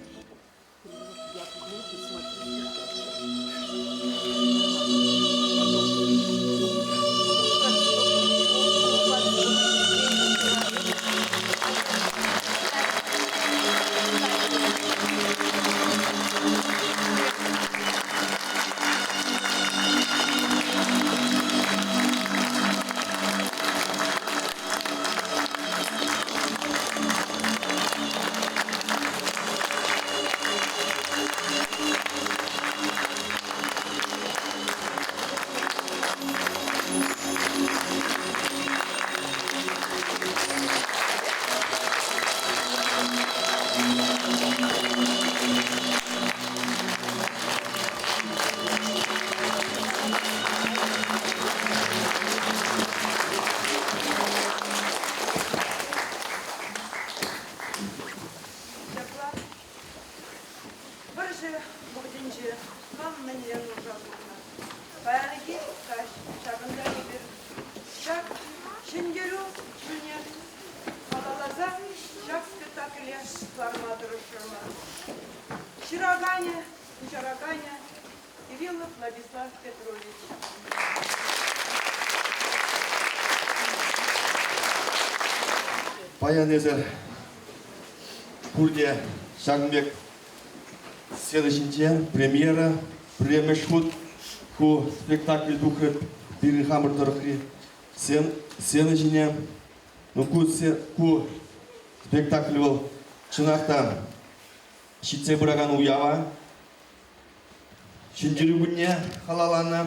спектакле кӑларма тӑрӑшрӑмӑр. Ҫыраканӗ, куҫараканӗ Кириллов Владислав Петрович. Паян эсӗр пурте ҫакӑн пек сцена ҫинче премьера, пӗрремӗш хут ку спектакль тухрӗ пирӗн хамӑр тӑрӑхри сцена ҫине. Ну, ку, ку спектакль вӑл чӑнах та ҫитсе пыракан уява Ҫӗнтерӳ кунне халалланӑ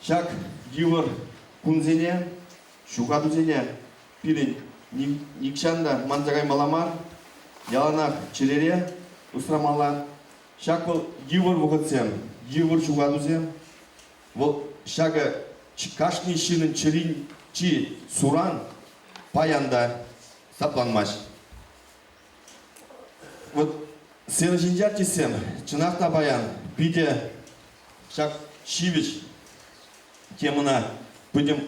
ҫак йывӑр кунсене, ҫухатусене пирӗн нихҫан та манса каймалла мар, яланах чӗрере усрамалла. Ҫак вӑл йывӑр вӑхӑтсем, йывӑр ҫухатусем. Вӑл ҫакӑ кашни ҫыннӑн чӗрин чи суран паян та сапланмасть. Вот сцена ҫинчи артистсем чӑнах та паян питӗ ҫак ҫивӗч темӑна пӗтӗм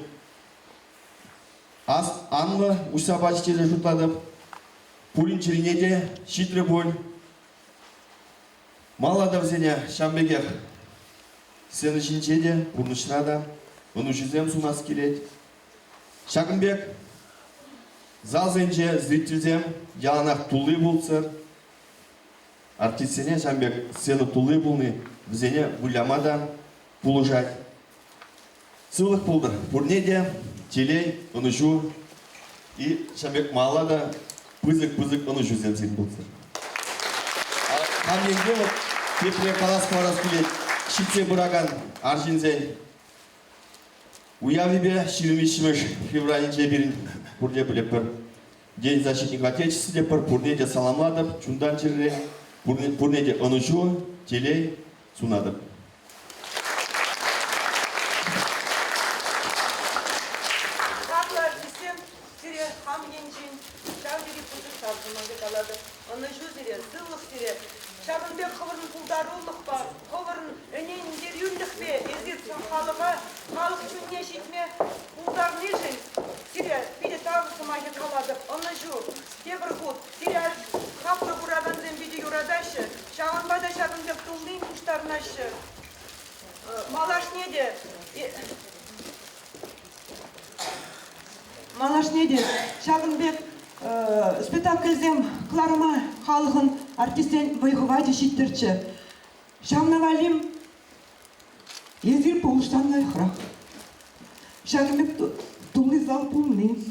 анлӑ уҫса пачӗ тесе шутлатӑп. Пурин чӗрине те ҫитрӗ пуль. Малла та вӗсене ҫавӑн пекех сцена ҫинче те, пурнӑҫра та ӑнӑҫусем сунас килет. Ҫакӑн пек залсенче зрительсем яланах тулли пулччӑр. Артистсене ҫавӑн пек сцена тулли пулни вӗсене выляма та пулӑшать. Сывлӑх пултӑр пурне те, телей, ӑнӑҫу и ҫавӑн пек малалла та пысӑк-пысӑк ӑнӑҫусем сирӗн пулччӑр. Хам енче вот тепре калас хӑварас килет, ҫитсе пыракан арҫынсен Уявӗпе 23 февралӗнче пирӗн пурте пӗлетпӗр. День защитника Отечества тетпӗр, пурне те саламлатӑп, чунтан чӗререн, пурне те ӑнӑҫу, телей сунатӑп. Хаклӑ артистсем, сире хам енчен ҫав тери пысӑк тав сӑмахӗ калатӑп. Ӑнӑҫу сире, сывлӑх сире. Ҫакӑн пек хӑвӑрӑн пултарулӑхпа, хӑвӑрӑн ӗнентерӳлӗхпе эсир халӑха, халӑх чунне ҫитме пултарнишӗн сире питӗ тав сӑмахӗ калатӑп. Ӑнӑҫу. Тепӗр хут, сире хаклӑ куракансем питӗ юратаҫҫӗ. Ҫавӑнпа та ҫакӑн пек туллин пуҫтарӑнаҫҫӗ. Малашне те Малашне те ҫакӑн пек спектакльсем кӑларма халӑхӑн артистсен вӑй-хӑвачӗ ҫиттӗрччӗ. Ҫавна валли эсир пулӑшсан лайӑхрах. Ҫакӑн пек тулли зал пулни.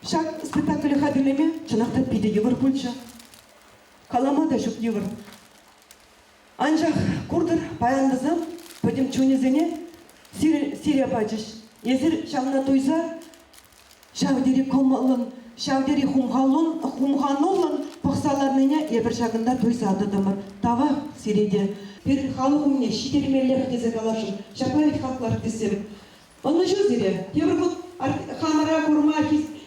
Ҫак спектакле хатӗрлеме чӑнах та питӗ йывӑр пулчӗ. Калама та ҫук йывӑр. Анчах куртӑр, паян вӗсем пӗтӗм чунӗсене сире пачӗҫ. Эсир ҫавна туйса ҫав тери кӑмӑллӑн, ҫав тери хумхануллӑн пӑхса ларнине эпир ҫакӑнта туйса тӑтӑмӑр. Тавах сире те. Пирӗн халӑх умне ҫитермеллех тесе каласшӑн. Ҫапла вӗт хаклӑ артистсем. Ӑнӑҫу сире. Тепӗр хут хамӑра курма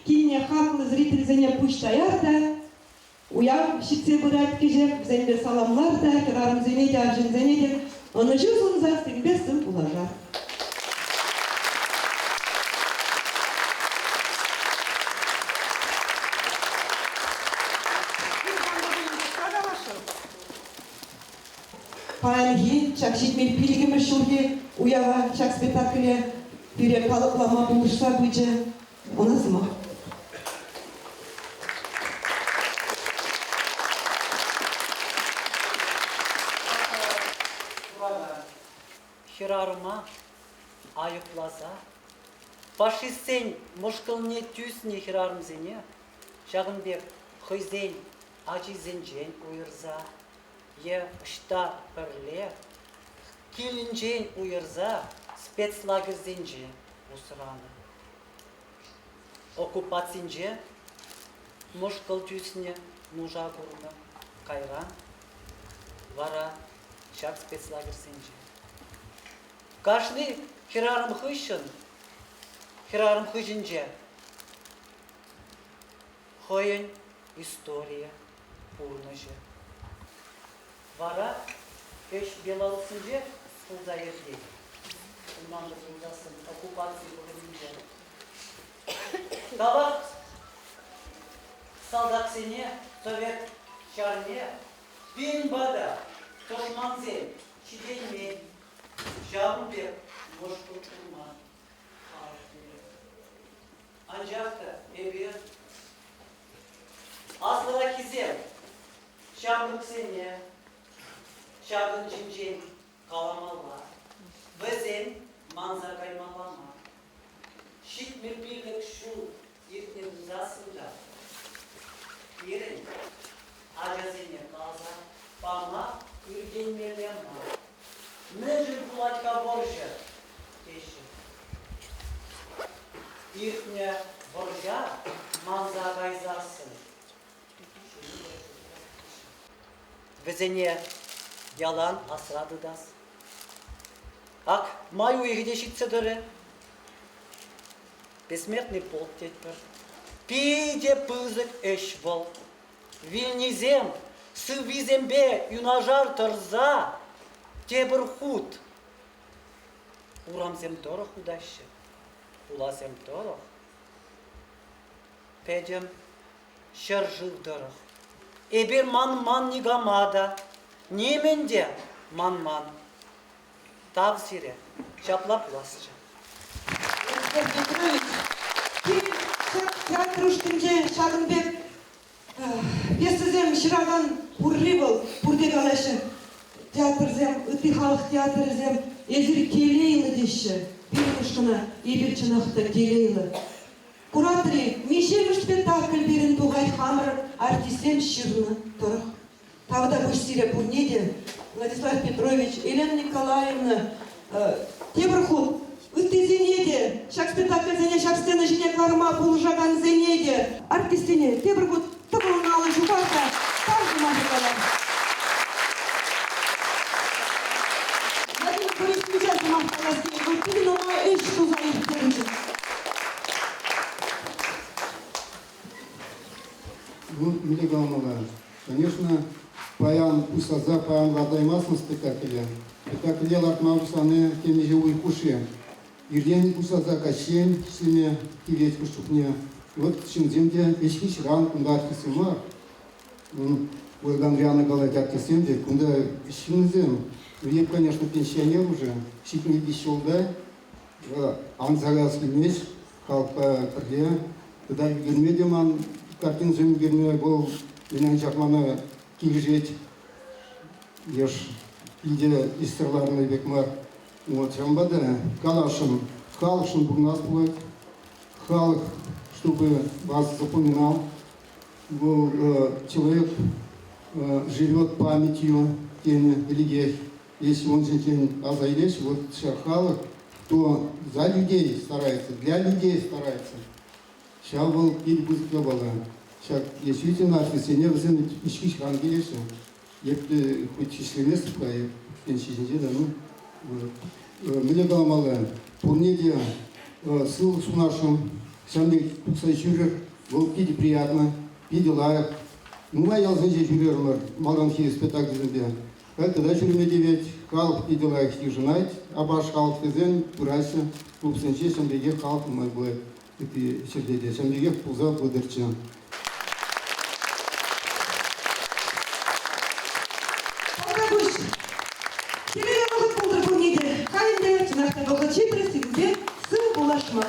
килнӗ хаклӑ зрительсене пуҫ таяр та Уяв ҫитсе пырать кӗҫех, вӗсемпе саламлар та хӗрарӑмсене те, арҫынсене те ӑнӑҫу сунса сирӗнпе сыв пулашар. Паянхи ҫак 75-мӗш ҫулхи уява ҫак спектакле пире калӑплама пулӑшса пычӗ. Ӑна сӑмах. Хӗрарӑма айӑпласа фашистсен мӑшкӑлне тӳснӗ хӗрарӑмсене ҫакӑн пек хӑйсен ачисенчен уйӑрса е ӑҫта пӗрле килӗнчен уйӑрса спецлагерьсенче усранӑ. Оккупацинче мӑшкӑл тӳснӗ, нуша курнӑ. Кайран вара ҫак спецлагерьсенче. Кашни хӗрарӑм хыҫҫӑн, хӗрарӑм хыҫӗнче хӑйӗн историйӗ, пурнӑҫӗ. Вара ӗҫ Белоруссинче пулса иртет. Унтан пулсассӑн оккупаци вӑхӑтӗнче. Тавах. Салтаксене Совет ҫарне пин пата тӑшмансем ҫитеймен. Ҫавӑн пек мӑшкӑл курман халӑх пире. Анчах та эпир, аслӑраххисем, ҫамрӑксене ҫакӑн ҫинчен каламалла. Вӗсен манса каймалла мар. 75 ҫул иртнӗ пулсассӑн та пирӗн ачасене каласа пама ӳркенмелле мар. Мӗншӗн пулать-ха вӑрҫӑ? теҫҫӗ. Иртнӗ вӑрҫа манса кайсассӑн Вӗсене ялан асра тытас. Ак май уйӑхӗ те ҫитсе тӑрӗ. Бессмертный полк тетпӗр. Питӗ пысӑк ӗҫ вӑл. Вилнисем сыввисемпе юнашар тӑрса тепӗр хут урамсем тӑрӑх утаҫҫӗ, хуласем тӑрӑх. Пӗтӗм ҫӗршыв тӑрӑх. Эпир манман никама та, нимӗн те манман. Тав сире, ҫапла пуласчӗ. Александр Петрович, пирӗн ҫак театр ушкӑнӗнче ҫакӑн пек пьесӑсем ҫыракан пурри вӑл, пурте калаҫҫӗ. Театрсем, ытти халӑх театрӗсем эсир телейлӗ теҫҫӗ. Пирӗн ушкӑна эпир чӑнах та телейлӗ. Куратӑр-и, миҫемӗш спектакль пирӗн тухать хамӑр артистсем ҫырнӑ тӑрӑх. Тавтапуҫ сире пурне те, Владислав Петрович, Елена Николаевна. Тепӗр хут ыттисене те, ҫак спектакльсене ҫак сцена ҫине кӑларма пулӑшакансене те, артистсене тепӗр хут тӑвӑлнӑ алӑ ҫупар та тав сӑмахӗ калар. Владимир Борисовича сӑмах калас килет, вӑл питӗ нумай ӗҫ туса ирттернӗ. Ну, мӗнле каламалла? Конечно, паян пуҫласа паян лартаймастӑн спектакле. Спектакле лартма пуҫлани темиҫе уйӑх хушши. Иртен пуҫласа каҫчен ӗҫлеме тивет хӑш чухне. Вот ҫынсем те ӗҫ хыҫран кунта артистсем мар. Ольга Андриановна калать, артистсем те кунта ҫынсем. Эп, конечно, пенсионер уже, 72 ҫулта. Анса каяс килмест, халӑхпа пӗрле. Тата ӳкерме те ман картинӑсем ӳкерме вӑл мӗн анчах мана килӗшет. Еш килте ӗҫсӗр ларнӑ пек мар. Вот, ҫавӑнпа та каласшӑн, халӑхшӑн пурӑнас пулать. Халӑх, чтобы вас запоминал, был человек живет памятью тенӗ ӗлӗкех. Если он ҫинчен аса илеҫ, вот ҫак халӑх, кто за людей старается, для людей старается, ҫав вӑл пит пысӑк япала. Ҫак действительно артистсене вӗсем ӗҫ-хыҫран килеҫҫӗ. Епле хоть ӗҫлеместӗп-ха эп пенси ҫинче те, ну, мӗнле каламалла, пурне те сывлӑх сунасшӑн, ҫавӑн пек тухса ҫӳрӗр, вӑл питӗ приятно, питӗ лайӑх. Нумай ялсенче ҫӳрерӗмӗр малтанхи спектакльсемпе. Халь тата ҫӳреме тивет, халӑх питӗ лайӑх йышӑнать, апаш халӑх тесен пыраҫҫӗ, клубсенче ҫавӑн пекех халӑх нумай пулать ытти ҫӗрте те, ҫавӑн пекех пулса пытӑрччӗ. Тавтапуҫ. Телейлӗ вӑхӑт пултӑр пурне те. Халь ӗнтӗ чӑнах та вӑхӑт ҫитрӗ сирӗнпе сыв пуллашма.